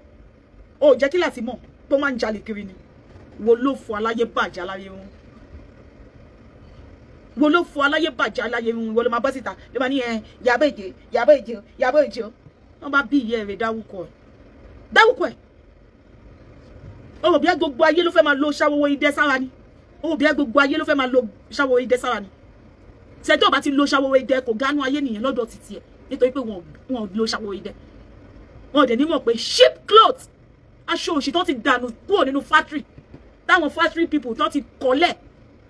O ò jẹ́ kí láti mọ̀ pé o máa ń jalè kiri ni. Wo ló fọ aláyé bàjẹ́ aláyé wọn, wo ló fọ aláyé bàjẹ́ aláyé wọn. Wo ló máa bọ́ síta ló máa ní ẹ Ìyábọ̀ Òjó, Ìyábọ̀ Òjó, Ìyábọ̀ Òjó. Wọ́n bá bí ìyá rẹ̀ dáwùkọ ẹ̀, dáwùkọ ẹ̀. O rò bí gbogbo ayé ló fẹ́ máa lo ṣàwọ́wọ́ idẹ sára ni. O rò bí gbogbo ayé ló fẹ́ máa lo ṣàwọ́wọ́ idẹ sára ni. Ṣé tó bá ti lo ṣàwọ́wọ́ idẹ kò gánú ayé nìyẹn lọ́dọ̀ títí ẹ̀, nítorí pé wọn ò lo ṣàwọ́wọ́ idẹ. Wọn ò dẹ̀ ní mọ̀ pé cheap cloth, aṣọ òṣì tó ti dànù kúrò nínú factory, táwọn factory people tó ti kọ́lẹ̀,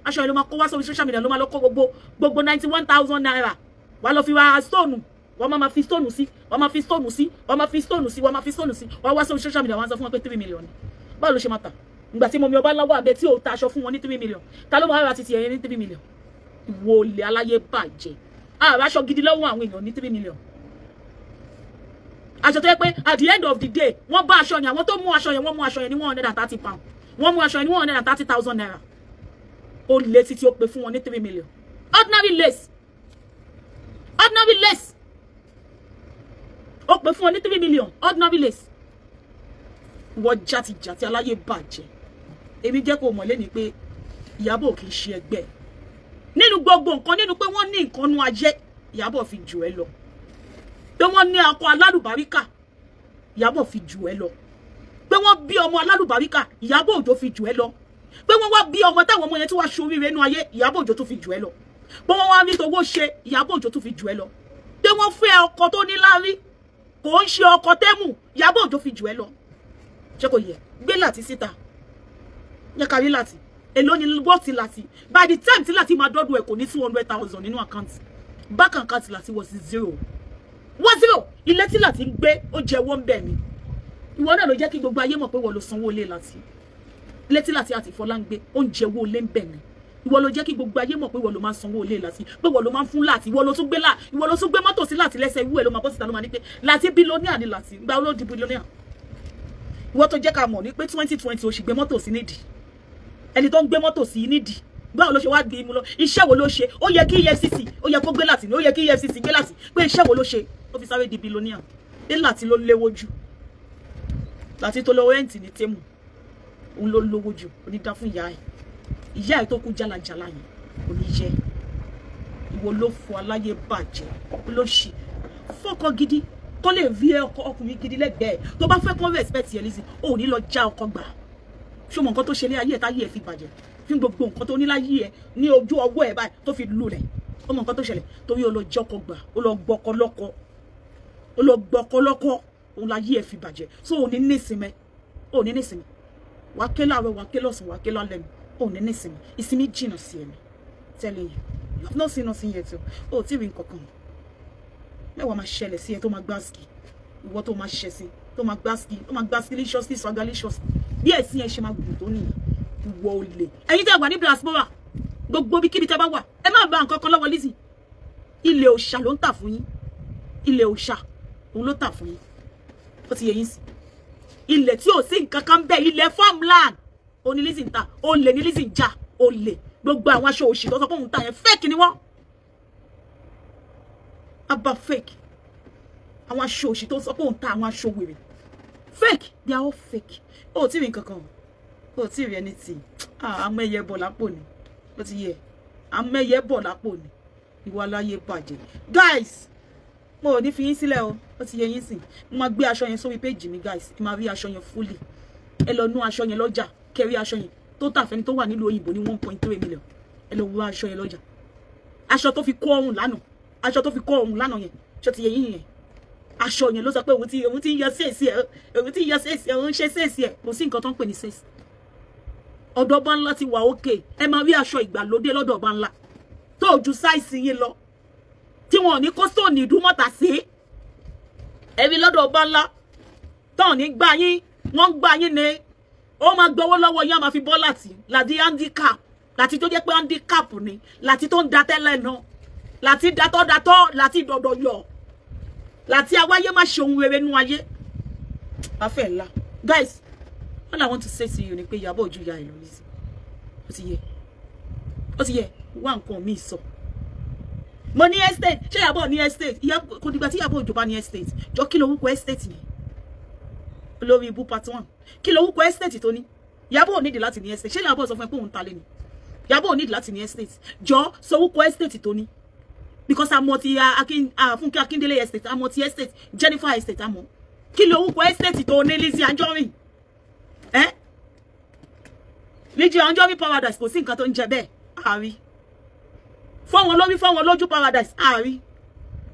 aṣọ yẹn ló máa kó wá sórí social media, ló máa lọ kó gbogbo 91,000 naira wàá lọ fi ra stone. Wọ́n máa fi stone sí, wọ́n máa fi stone sí, wọ́n máa fi stone sí, wọ́n máa fi stone sí. Wọ́n wá sórí social media, wọ́n sọ fún wọn pé 3 million. Báwo ló ṣe máa tà? Ìgbà tí mo mi ọba láwọ́ abẹ tí ò ta aṣọ fún wọn ní 3 million, ta ló máa ra títí ẹyẹ ní 3 million? Ìwọ olè aláyé bàjẹ́. Àrà aṣọ gidi lọ́wọ́ àwọn èèyàn ní 3 million. Aṣọ tó yẹ pé at the end of the day wọ́n bá aṣọ yẹn, àwọn tó mú aṣọ yẹn, wọ́n mú aṣọ yẹn ní £130, wọ́n mú aṣọ yẹn ní 130,000 naira. Ó lé títí ó pè fún wọn ní 3 million. Ordinary lace, ordinary lace, ó pè fún wọn ní 3 million, ordinary lace. Wọ́n játijàti aláyé bàjẹ́. Èmi jẹ́ kó mọ̀ lẹ́ni pé Ìyábọ̀ kì í ṣe ẹgbẹ́ nínú gbogbo nǹkan, nínú pé wọ́n ní nǹkan nu ayé, Ìyábọ̀ fi jù ẹ́ lọ. Pé wọ́n ní akọ alálùbáríkà, Ìyábọ̀ fi jù ẹ́ lọ. Pé wọ́n bí ọmọ alálùbáríkà, Ìyábọ̀ Òjó fi jù ẹ́ lọ. Pé wọ́n wá bí ọmọ táwọn ọmọ yẹn tí wàá ṣoríire nú ayé, Ìyábọ̀ Òjó tún fi jù ẹ́ lọ. Pé wọ́n wá rí towó ṣe, Ìyábọ̀ Òjó tún fi jù ẹ́ lọ. Pé wọ́n fẹ́ ọkọ tó ní láárí, kò ń ṣe ọkọ tẹ́mù, Ìyábọ̀ Òjó fi jù ẹ́ lọ. Ṣé kò yẹ gbé láti síta yẹ kárí láti èló ni wọ́ọ̀tì láti by the time tí láti máa dọ́dún ẹ̀ kò ní 200,000 nínú àkáǹtì. Bákan àkáǹtì láti wọ̀ sí zero, wọ́n zero. Ilé tí láti ń gbé ó jẹ́ wọ́n bẹ̀ ni. Ìwọ náà ló jẹ́ kí gbogbo ayé mọ̀ pé wọ́n ló sanwó ilé láti. Ilé tí láti àti Fọlá ń gbé ó ń jẹ́ owó ilé ń bẹ̀ ni. Ìwọ ló jẹ́ kí gbogbo ayé mọ̀ pé wọ́n ló máa ń sanwó ilé láti, pé wọ́n ló máa ń fún láti, ìwọ ló tún gbé là, ìwọ ló tún gbé mọ́tò sí láti lẹ́sẹ̀ ìwú ẹ̀ ló máa bọ́ síta ló máa ní pé láti bílíọ̀nìà ni láti gba olódi bílíọ̀nìà. Ìwọ tó jẹ́ ká mọ̀ ní pé 2020 ó sì gbé mọ́tò sí nídìí. Ẹni tó ń gbé mọ́tò sí nídìí báwo ló ṣe wá gbé imú lọ? Iṣẹ́ wo ló ṣe? Ó yẹ kí EFCC, ó yẹ kó gbé láti ní, ó yẹ kí EFCC gbé láti pé iṣẹ́ wo ló ṣe? Ó fi sáré di bílíọ̀nìà. Dé láti ló léwó jù, láti tó lọ rẹ́ǹtì ní tẹ́mù, òun ló lówó jù. Onídá fún ìyá ẹ̀, ìyá ẹ̀ tó kú jálajàla yẹn kò ní yẹ. Ìwọ ló fọ aláyé bàjẹ́, ló ṣì fọkọ gidi kó lè rí ọkọ ọkùnrin gidi lẹ́gbẹ̀ẹ́. Tó bá fẹ́ kó respect yẹn Lizzy, ò ní lọ já ọkọ gbà. Ṣó mọ nǹkan tó ṣe ní ayé ẹ̀ táyé ẹ̀ fi bàjẹ́? Fún gbogbo nǹkan tó ní láyé ẹ̀ ní ojú ọwọ́ ẹ̀ báyìí tó fi lulẹ̀, ó mọ nǹkan tó ṣẹlẹ̀ torí ó lọ jọkọ gbà, ó lọ gbọkọ lọ́kọ, ó lọ gbọkọ lọ́kọ, òun láyé ẹ̀ fi bàjẹ́. So ò ní nísinmi, ò ní nísinmi. Wàá ké láàárọ̀, wàá ké lọ́sàn-án, wàá ké lálẹ́ mi, ò ní nísinmi. Ìsinmi jìnnà sí ẹni. Telling you, you have not seen nothing yet o. Ò tí ì rí nǹkan kan. Mẹ́wàá máa ṣẹlẹ̀ sí ẹ tó máa gbáàsì, ìwọ tó máa ṣẹ̀ sí tó máa gbáàsì, tó máa gbáàsì liciously, swagalicious. Bí ẹ̀sìn ẹ ṣe máa gùn tó nìyẹn. Ìwọ olè. Ẹ̀yin tẹ́ wà ní diaspora, Gbogbo bí kíbi tẹ́ bá wà, ẹ má bá nǹkan kan lọ́wọ́ Lizzy. Ilẹ̀ òòṣà ló ń tà fún yín. Ilẹ̀ òòṣà òun ló tà fún yín. Ó ti yé yín sí. Ilẹ̀ tí ò sí nǹkan kan bẹ́ẹ̀, ilẹ̀ farmland òun ni Lizzy ń tà. Olè ni Lizzy ń jà. Olè. Gbogbo àwọn aṣọ òṣì tó sọ pé òun tà yẹn, fake ni wọ́n. Abba fake. Àwọn aṣọ òṣì tó sọ pé òun ta àwọn aṣọ wèrè. Fake. They are all fake. Ó tí rí nǹkan kan. Ó tí rí anything. Àmọ́ ẹyẹ bọ̀ lápò ni. Ó ti yẹ. Àmọ́ ẹyẹ bọ̀ lápò ni. Ìwà aláyé bàjẹ́. Guys, mo ò ní fi yín sílẹ̀ o. Ó ti yẹ yín sìn. Mo máa gbé aṣọ yẹn sórí péjì mi, guys. Ẹ máa rí aṣọ yẹn fully. Ẹ lọ nú aṣọ yẹn lọ́jà. Kẹ́ rí aṣọ yẹn tó tà fẹ́ni tó wà nílùú òyìnbó ní 1.3 million. Ẹ lọ wo aṣọ yẹn lọ́jà. Aṣọ tó fi kó ọrùn lánàá. Aṣọ tó fi kó ọrùn lánàá yẹn. Ṣé ti yẹ yín yẹn? Aṣọ yẹn ló sọ pé òun ti ń yọ sèèsì ẹ, òun ti ń yọ sèèsì ẹ, òun ń ṣe sèèsì ẹ. Kò sí nǹkan tó ń pè ní sèèsì. Ọ̀dọ̀ ọba ńlá ti wà òkè. Ẹ máa rí aṣọ ìgbàlódé lọ́dọ̀ ọba ńlá tó ju sáìsì yín lọ, tí wọn ò ní kó sóòní ìdúmọ̀tà sí. Ẹ rí lọ́dọ̀ ọba ńlá tó ò ní gbá yín, wọ́n ń gbá yín ni. Ó máa gbowó lọ́wọ́ yín, á máa fi bọ́ láti handicap, láti tó jẹ́ pé handicap ni, láti tó ń da tẹ́lẹ̀ náà, láti datọ́ láti dọ̀dọ̀ yọ̀, láti awáyé má ṣe ohun rere nú ayé. Afẹ́ ńlá. Guys, all I want to say to you ni pé Ìyábọ̀ Òjó ya ìlú Lizzy. Ó ti yẹ. Ó ti yẹ. Wá nǹkan mi sọ. Mo ní estate. Ṣé Ìyábọ̀ ní estate? Kò dìgbà tí Ìyábọ̀ Òjó bá ní estate. Jọ kí lorúkọ estate yẹn? Olórí ibú part 1. Kí lorúkọ estate tó ní? Ìyábọ̀ ò nídìí láti ní estate. Ṣé Ìyábọ̀ sọ fún ẹ pé òun ta lé ni? Ìyábọ̀ ò nídìí láti ní estate. Jọ sọ orúkọ estate tó ní. Because àmọ́ ti Fúnkẹ́ Akíndélé estate, àmọ́ ti estate, Jennifer estate, àmọ́. Kí lorúkọ estate tó ní Lizzy Anjorin? Eh? Lizzy Anjorin paradise, kò sí nǹkan tó ń jẹ bẹ́ẹ̀. Àrí. Fọ́wọn lórí fọ́wọn lójú paradise, àrí.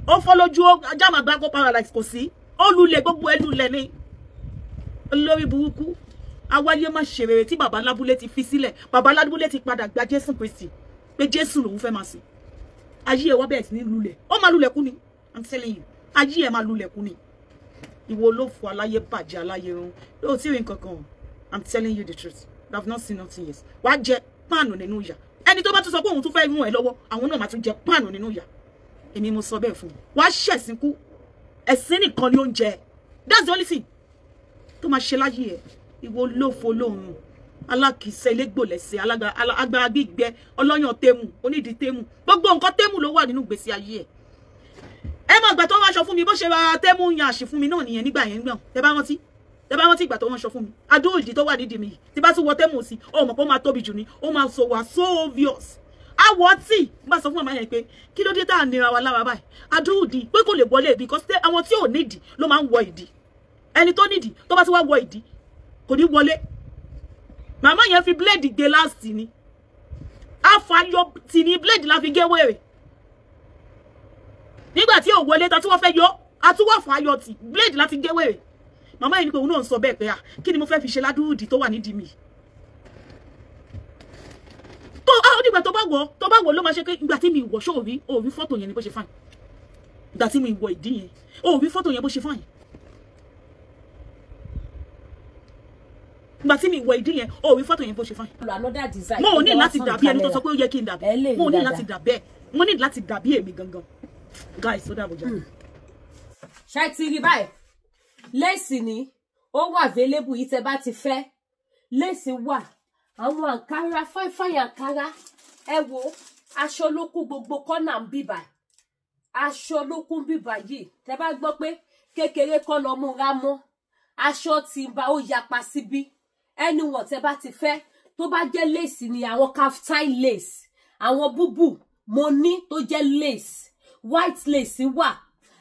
Ó fọ́ lójú jámàgbákò paradise, kò sí. Ó lulẹ̀ gbogbo ẹ lulẹ̀ ni. Olórí burúkú. Awáyé má ṣe rere tí bàbá lábúlé ti fi sílẹ̀. Bàbá lábúlé ti padà gba Jésù Kristi. Pé Jésù lòun fẹ́ máa sìn. Ayé ẹ wá bẹ̀rẹ̀ sí ní lulẹ̀. Ó máa lulẹ̀ kú ni. I'm telling you. Ayé ẹ máa lulẹ̀ kú ni. Ìwọ olófò aláyé bàjẹ́ aláyé run. Ó tí rí nǹkan kan. I'm telling you the truth. You have not seen nothing yet. Wàá jẹ páànù nínú ìyà. Ẹni tó bá tún sọ pé òun tún fẹ́ rún ẹ lọ́wọ́, àwọn náà máa tún jẹ páànù nínú ìyà. Èmi mo sọ bẹ́ẹ̀ fún un. Wàá ṣẹ̀sín kú. Ẹ̀sín nìkan ni oúnjẹ. That's the only thing tó máa ṣe láyé ẹ. Ìwọ olófò lóhun. Alákìísẹ́ ilégbò lẹ́sẹ̀, alágbára gbígbẹ, ọlọ́yàn tẹ́mù, onídìí tẹ́mù. Gbogbo nǹkan tẹ́mù ló wà nínú ìgbésí ayé ẹ̀. Ẹ mọ̀ ìgbà tó wọ́n aṣọ fún mi, bó ṣe ra tẹ́mù yan àṣì fún mi náà nìyẹn nígbà yẹn náà. Tẹ bá rántí. Tẹ bá rántí ìgbà tó wọ́n aṣọ fún mi. Adúrú ìdí tó wà nídìí mi yìí. Tí bá tún wọ tẹ́mù sí, ó mọ̀ pé ó máa tóbi jù ni, ó máa so wà so obvious. Àwọ̀ tí n bá sọ fún màmá yẹn pé kí ló dé tá à nira wa lára báyìí. Adúrú ìdí pé kò lè wọlé because àwọn tí ò nídìí ló máa ń wọ ìdí. Ẹni tó nídìí tó bá ti wá wọ ìdí kò ní wọlé. Màmá yẹn fi blade gé last ni. Afayọ tì ní blade la fi gé wèrè. Nígbà tí ò wọlé ta tí wọ́n fẹ́ yọ, a tún wá fàyọ tì blade la fi gé wèrè. Màmá yẹn ní pé òun náà ń sọ bẹ́ẹ̀ pé à kí ni mo fẹ́ fi ṣe ládùúdì tó wà nídìí mi. Tó ó dìgbà tó bá wọ̀ ló máa ṣe pé ìgbà tí mi wọ̀ ṣó rí, ó rí fọ́tò yẹn ni bó ṣe fine. Ìgbà tí mi wọ̀ ìdí yẹn, ó rí fọ́tò yẹn bó ṣe fine. Ìgbà tí mi wọ ìdí yẹn, ó rí fọ́tò yẹn bó ṣe fine. Mo ò ní láti dàbí ẹni tó sọ pé ó yẹ kí n dàbí. Mo ò ní láti dàbí ẹ. Mo ní láti dàbí èmi gangan. Guys, ó dàbọ̀ jáde. Ṣé ti rí báyìí? Léèsì ni ó wà available yìí tẹ́ bá ti fẹ́. Léèsì wà. Àwọn àǹkárá fáìfáì àǹkárá. Ẹ wo aṣọ ló kún gbogbo kọ́nà ń bíbà. Aṣọ ló kún bíbà yìí. Tẹ́ bá gbọ́ pé kékeré kọ́ lọ múra mọ́. Aṣọ tí ń bá ó yapa síbí. Anyone tẹ́ bá ti fẹ́, tó bá jẹ́ lace ni àwọn kaftan lace, àwọn búbù mo ní tó jẹ́ lace, white lace wà,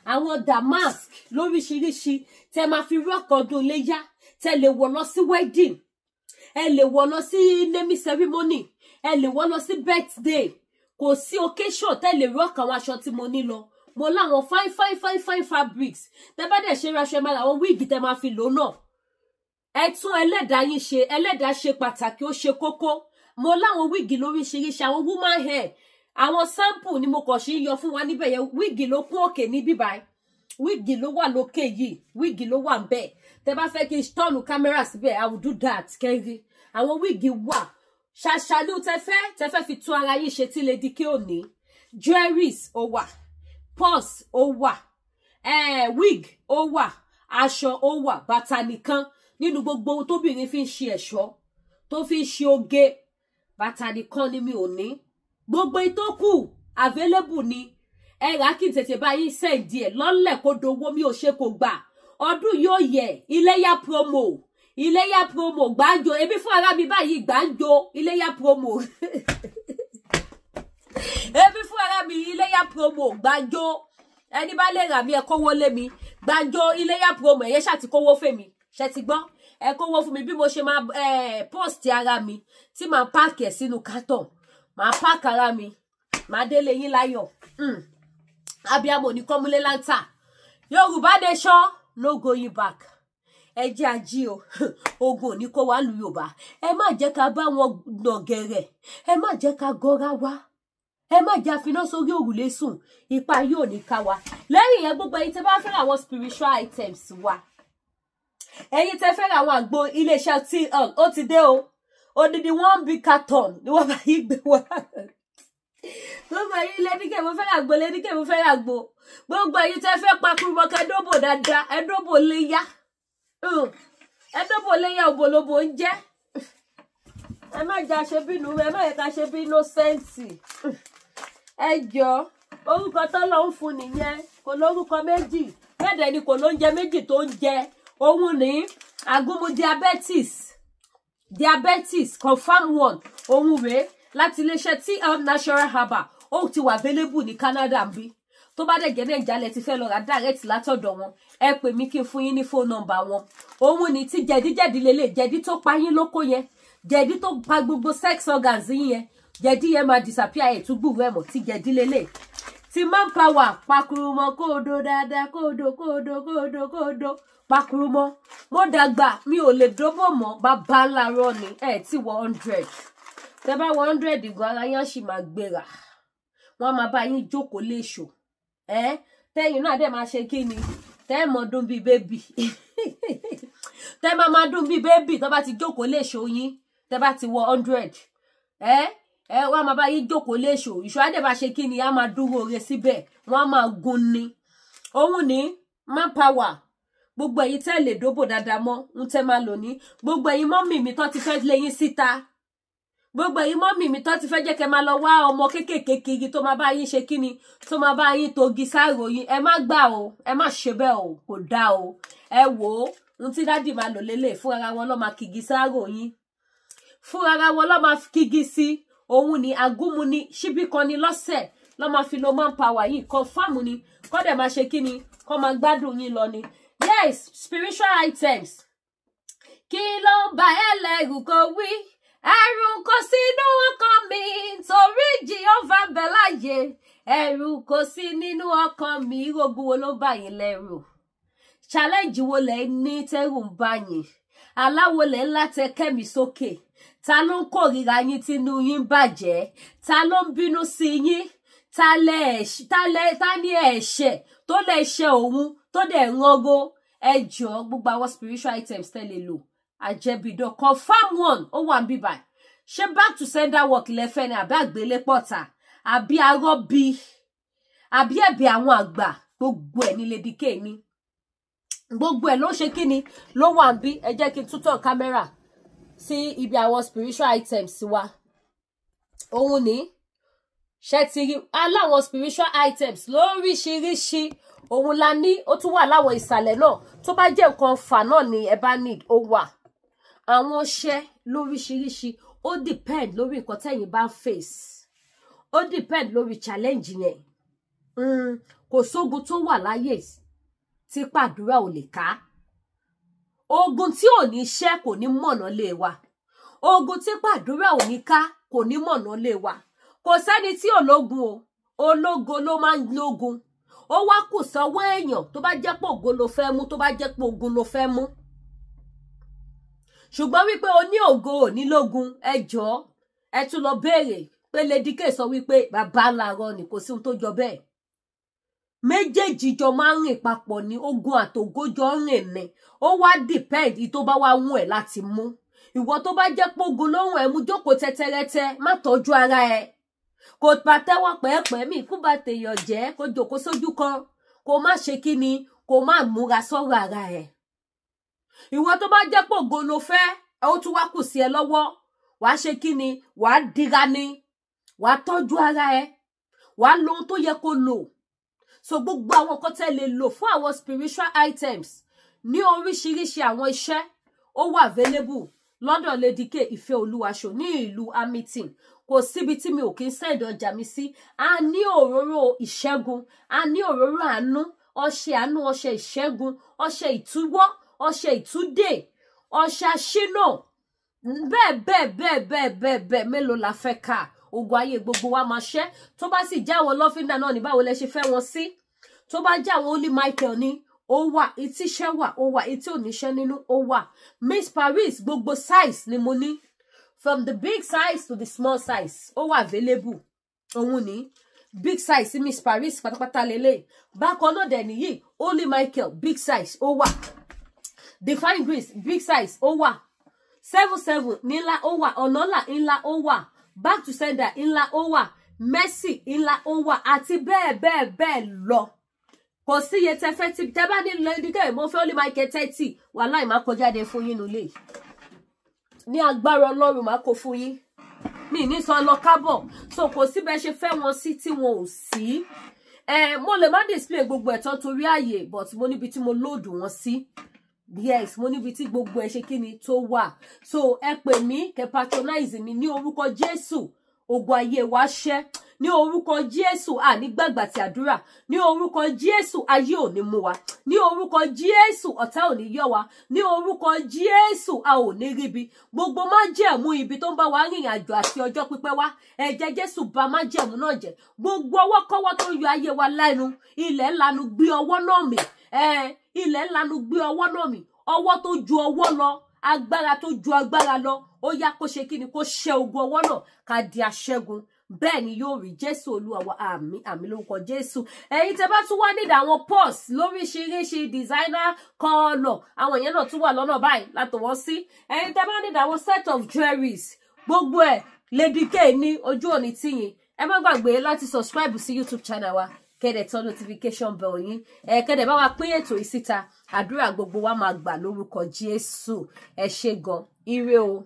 àwọn damask lóríṣiríṣi tẹ́ máa fi rock ọdún iléyá, tẹ́ lè wọ̀ lọ sí wedding, ẹ lè wọ̀ lọ sí naming ceremony, ẹ lè wọ̀ lọ sí birthday. Kò sí occasion tẹ́ lè rock àwọn aṣọ tí mo ní lọ. Mo láwọn fine fine fine fine fabrics. Tẹ́ bá dẹ̀ ṣe raṣọ ẹ máa làwọn wíìgì tẹ́ máa fi lò náà. Ẹ tún ẹlẹ́dàá yín ṣe, ẹlẹ́dàá ṣe pàtàkì, ó ṣe kókó. Mo láwọn wíìgì lóríṣiríṣi, àwọn woman hair, àwọn sample ni mo kàn ṣe ń yọ fún wa níbẹ̀ yẹn. Wíìgì ló kún òkè ní bíbáyìí, wíìgì ló wà lókè yìí, wíìgì ló wà ńbẹ̀. Tẹ́ bá fẹ́ kí n tọ́ọ̀nù kámẹ́rà síbẹ̀, I will do that. Kẹ́rí àwọn wíìgì wà. Ṣàṣàlù tẹfẹ́ fi tún ara yín ṣe tí Lady K ò ní. Jewelries ó wà, purse ó wà, wig ó wà, aṣọ ó wà, bàtà nìkan nínú gbogbo ohun tóbìnrin fi ń ṣe ẹ̀ṣọ́, tó fi ń ṣe oge, bàtà nìkan ni mi ò ní. Gbogbo ìtókù available ni. Ẹ rà kí n tètè bá yín send ẹ̀ lọ́lẹ̀ kó dowó, mi ò ṣe kò gbà. Ọdún yóò yẹ, iléyá promo, iléyá promo gbàǹjo. Ebi fún ara mi báyìí gbàǹjo iléyá promo. Ebi fún ara mi iléyá promo gbàǹjo. Ẹni bá lè rà mí ẹ kówó lé mi. Gbàǹjo iléyá promo, ẹ̀yẹ́ ṣáà ti kówó fèmí. Ṣé ti gbọ́? Ẹ kówó fún mi bí mo ṣe máa post ara mi tí màá páàkì ẹ̀ sínú carton. Màá páàkì ara mi, màá délé yín láyọ̀. Abiyamọ ní kọ́múlé láńtà. Yorùbá nation, no going back. Ẹ jẹ́ ají o. Ogun ò ní kó wá lu Yorùbá. Ẹ má jẹ́ ká bá wọn nọ̀gẹ̀rẹ̀. Ẹ má jẹ́ ká gọ́ra wá. Ẹ má jẹ́ àfiná sórí òrùlé sùn. Ipa yóò ní ká wa. Lẹ́yìn yẹn, gbogbo ẹ̀yin tẹ́ bá fẹ́ àwọn spiritual items wa, ẹ̀yin tẹ́ fẹ́ àwọn àgbo iléeṣẹ́ TL, ó ti dé o. Odidi one big carton ni wọ́n bá yí gbé wá. Gbogbo ẹ̀yin Lady K mo fẹ́ àgbo, Lady K mo fẹ́ àgbo. Gbogbo ẹ̀yin tẹ́ fẹ́ pakurumọ kẹ́ dóbò dáadáa, ẹ dóbò léyà. Ẹ dóbò léyà, òbòlóbò ń jẹ́. Ẹ má jà ṣe bínú, ẹ má yẹ ká ṣe bí innocent. Ẹ jọ, orúkọ tọ́lọ́ ń fún nìyẹn, kò lórúkọ méjì. Bẹ́ẹ̀ dẹ̀ ni kò lóúnjẹ méjì tó ń jẹ. Òun ní àgúnmu diabetes, diabetes confam one. Òun rèé láti iléeṣẹ́ TL Natural Herbal. Ó ti wà available ní Canada ń bí. Tó bá dẹ̀ jẹ́ Nàìjíríà lẹ ti fẹ́ lọ rà direct látọ̀dọ̀ wọn, ẹ pè mí kí n fún yín ní phone number wọn. Òun ní tí jẹ̀díjẹ̀dí lélẹ̀, jẹ̀dí tó pa yín lóko yẹn, jẹ̀dí tó pa gbogbo sex organs yín yẹn, jẹ̀dí yẹn máa disappear, ẹ̀ tún gbúrú ẹ̀ mọ̀. Tí jẹ̀dí lélẹ̀, tí manpower pakurumọ kóòdó dáadáa, kóòdó kóòdó kóòdó kóòdó pakurumọ. Mo dàgbà, mi ò lè dóbò mọ́. Bàbá ńlá rọ ni ẹ ti wọ 100. Tẹ bá wọ 100 gan, ara yẹn sì máa gbéra. Wọ́n máa bá yín jókòó léṣo. Ẹ tẹ̀yin náà dẹ̀ máa ṣe kí ni, tẹ́ ẹ mọ̀ dún bíi baby, tẹ́ máa máa dún bíi baby. Tó bá ti jókòó léṣo yín, tẹ́ bá ti wọ 100, ẹ ẹ wọ́n máa bá yín jókòó léṣo ìṣó á dẹ̀ máa ṣe kí ni, á máa dúró ore síbẹ̀, wọ́n á máa gun ni. Òun ní manpower. Gbogbo ẹ̀yin tẹ́ lè dóbò dáadáa mọ́ ń tẹ́ máa lò ní. Gbogbo ẹ̀yin mummy mi tó ti fẹ́ lé yín síta, gbogbo ẹ̀yin mummy mi tó ti fẹ́ jẹ́ kẹ́ máa lọ wá ọmọ kéékèèké kiri tó máa bá yín ṣe kíni, tó máa bá yín togi sáàrò yín, ẹ má gbà o, ẹ má ṣe bẹ́ẹ̀ o, kò dáa o. Ẹ wò ó, ohun tí daddy máa lò lélẹ̀, fún ara wọn ló máa kigi sáàrò yín, fún ara wọn ló máa kigi sí. Òun ni agúnmu ni ṣíbí kan ni lọ́sẹ̀ ló máa fi lo manpower yìí. Confam ni, kọ́ dẹ̀ máa ṣe kíni, kọ́ máa gbádùn yín lọ ni. Yes, spiritual items. Kí ló ń ba ẹ lẹ́rù kò wí? Ẹ̀rù kò sínú ọkàn mi torí Jehovah ń bẹ láàyè. Ẹ̀rù kò sí nínú ọkàn mi. Ogun wo ló ń bà yín lẹ́rù? Challenge wo lẹ ní tẹ́rù ń bà yín? Aláwo lẹ ńlá tẹ kẹ́mi sókè? Ta ló ń kórìíra yín tínú yín bàjẹ́? Ta ló ń bínú sí yín? Ta lẹ ta ní ẹ̀ṣẹ̀ tó lè ṣe òun tó dẹ̀ ń rọgó? Ẹ jọ̀ọ́, gbogbo àwọn spiritual items tẹ́ lè lò, àjẹbìdàn confam one, ó wà ń bíbà. Ṣé back to sender work lẹ́fẹ́ ni, àbí àgbélépọ̀tà, àbí arọ́bí, àbí ẹ̀bẹ̀ àwọn àgbà? Gbogbo ẹ̀ ní Lady K ní, gbogbo ẹ̀ ló ṣe kí ni, ló wà ń bí. Ẹ jẹ́ kí n túntàn kámẹ́rà sí ibi àwọn spiritual items wa. Òun ní ṣe ti rí aláwọn spiritual items lóríṣiríṣi, òun la ní. Ó tún wà láwọn ìsàlẹ̀ náà. Tó bá jẹ́ nǹkan fà náà ni ẹ bá ní, ó wà. Àwọn ọṣẹ lóríṣiríṣi, ó depend lórí nǹkan tẹ́yin bá ń face, ó depend lórí challenge yẹn. Kò sógun tó wà láyé tí pàdúrà ò lè ká. Ogun tí ò ní ṣẹ́ kò ní mọ̀nà lé wa. Ogun tí pàdúrà ò ní ká kò ní mọ̀nà lé wa. Kò sẹ́ni tí ò lógun o, ológo ló máa ń lógun. Ó wá kù sọ́wọ́ èèyàn, tó bá jẹ́ pé ògo ló fẹ́ mú, tó bá jẹ́ pé ogun ló fẹ́ mú. Ṣùgbọ́n wípé o ní ògo, ò ní lógun, ẹ jọ̀ọ́, ẹ tún lọ béèrè pé Lady K sọ wípé bàbá làárọ̀ ni, kò sí ohun tó jọ bẹ́ẹ̀. Méjèèjì jọ máa ń rìn papọ̀ ní, ogun àtògo jọ ń rìn ní. Ó wá depend tó bá wá wún ẹ̀ láti mú. Ìwọ tó bá jẹ́ pógun lóhùn ẹ̀ mú jókòó tẹ́tẹ́rẹ́tẹ́, má tọ́jú ara ẹ̀, kò pàtẹ́wọ́ pẹ́ẹ́pẹ́ mi kú bá tèèyàn jẹ́, kó jókòó sójú kan, kó má ṣe kí ni, kó má múra sọ́rọ̀ ara ẹ̀. Ìwọ tó bá jẹ́ pógo ló fẹ́, ó tún wá kù sí ẹ lọ́wọ́, wàá ṣe kí ni, wàá dira ni, wàá tọ́jú ara ẹ, wàá lo ohun tó yẹ kó lò. So gbogbo àwọn nǹkan tẹ́ lè lò fún àwọn spiritual items ní oríṣiríṣi àwọn iṣẹ́ ó wà available lọ́dọ̀ Lady K Ìfẹ́ Olúwaṣọ ní ìlú Hamilton. Kò síbi tí mi ò kí ń send ọjà mi sí. A ní òróró ìṣẹ́gun, a ní òróró àánú, ọṣẹ àánú, ọṣẹ ìṣẹ́gun, ọṣẹ ìtúwọ́, ọṣẹ ìtúdè, ọṣẹ àṣínà, bẹ́ẹ̀ bẹ́ẹ̀ bẹ́ẹ̀ bẹ́ẹ̀ bẹ́ẹ̀ bẹ́ẹ̀. Mélòó la fẹ́ kà? Ogun ayé gbogbo wa máa ṣẹ́. Tó bá sì jẹ́ àwọn lọ́fíńdà náà ní, báwo lẹ ṣe fẹ́ wọn sí? Tó bá jẹ́ àwọn Holy Michael ní, ó wà, etí iṣẹ́ wà, ó wà, etí oníṣẹ́ nínú, ó wà. Miss Paris, gbogbo size ni mo ní, from the big size to the small size, ó wà available. Òun ní big size Miss Paris pátápátá lélẹ̀. Bákan náà dẹ̀ nìyí, Holy Michael big size ó wà, Divine Grace big size ó wà, 77 ńlá ó wà, ọ̀nàlà ńlá ó wà, back to sender ńlá ó wà, Mercy ńlá ó wà, àti bẹ́ẹ̀ bẹ́ẹ̀ bẹ́ẹ̀ lọ. Kò sí iye tẹ fẹ́. Tí tẹ bá ní Lady K, mo fẹ́ Holy Michael 30, wàláì má kọjá dé fún yín nulẹ̀. Ní agbára Ọlọ́run, má kó fún yín, mi ní sọ lọ kábọ̀. So kò sí bẹ́ẹ̀ ṣe fẹ́ wọn sí tí wọn ò sí. Ẹ mo lè má display gbogbo ẹ̀tọ́ torí ààyè, but mo níbi tí mo load wọn sí. Yes, mo níbi tí gbogbo ẹ ṣe kíni tó wà. So ẹ pè mí, kẹ́ patronize mi. Ní orúkọ Jésù, ogun ayé wa ṣẹ́. Ní orúkọ Jésù, àní gbàgbà tí àdúrà. Ní orúkọ Jésù, ayé ò ní mú wa. Ní orúkọ Jésù, ọ̀tá ò ní yọ wa. Ní orúkọ Jésù, a ò ní ríbi. Gbogbo májẹ̀mú ibi tó ń bá wa rìnrìn àjò àti ọjọ́ pípẹ́ wá, ẹ̀jẹ̀ Jésù bà májẹ̀mú náà jẹ́. Gbogbo ọwọ́kọ́wọ́ tó ń yọ ayé wa lẹ́nu, ilẹ̀ ńlanu gbé ọwọ́ náà mì. Ilẹ̀ ńlanu gbé ọwọ́ náà mì. Ọwọ́ tó ju ọwọ́ lọ, agbára tó ju agbára lọ, ó yá, kó ṣe kí ni, kó ṣẹ́ ogun ọwọ́ náà, ká di aṣẹ́gun. Bẹ́ẹ̀ ni yóò rí. Jésù Olúwa wa. Àmín, àmín lórúkọ Jésù. Ẹ̀yin tẹ́ bá tún wá nídìí àwọn purse lóríṣiríṣi designer colour, àwọn yẹn náà tún wà lọ́nà báyìí látọwọ́ sí. Ẹ̀yin tẹ́ bá nídìí àwọn set of jewelries, gbogbo ẹ̀ Lady K ní. Ojú òní tíyìn. Ẹ má gbàgbé láti subscribe sí YouTube channel wa, kẹ́dẹ̀ tán notification bell yín, ẹ kẹ́dẹ̀ bá wa pín ètò yìí síta. Àdúrà gbogbo wa máa gbà lórúkọ Jésù. Ẹ ṣé gan, ire o.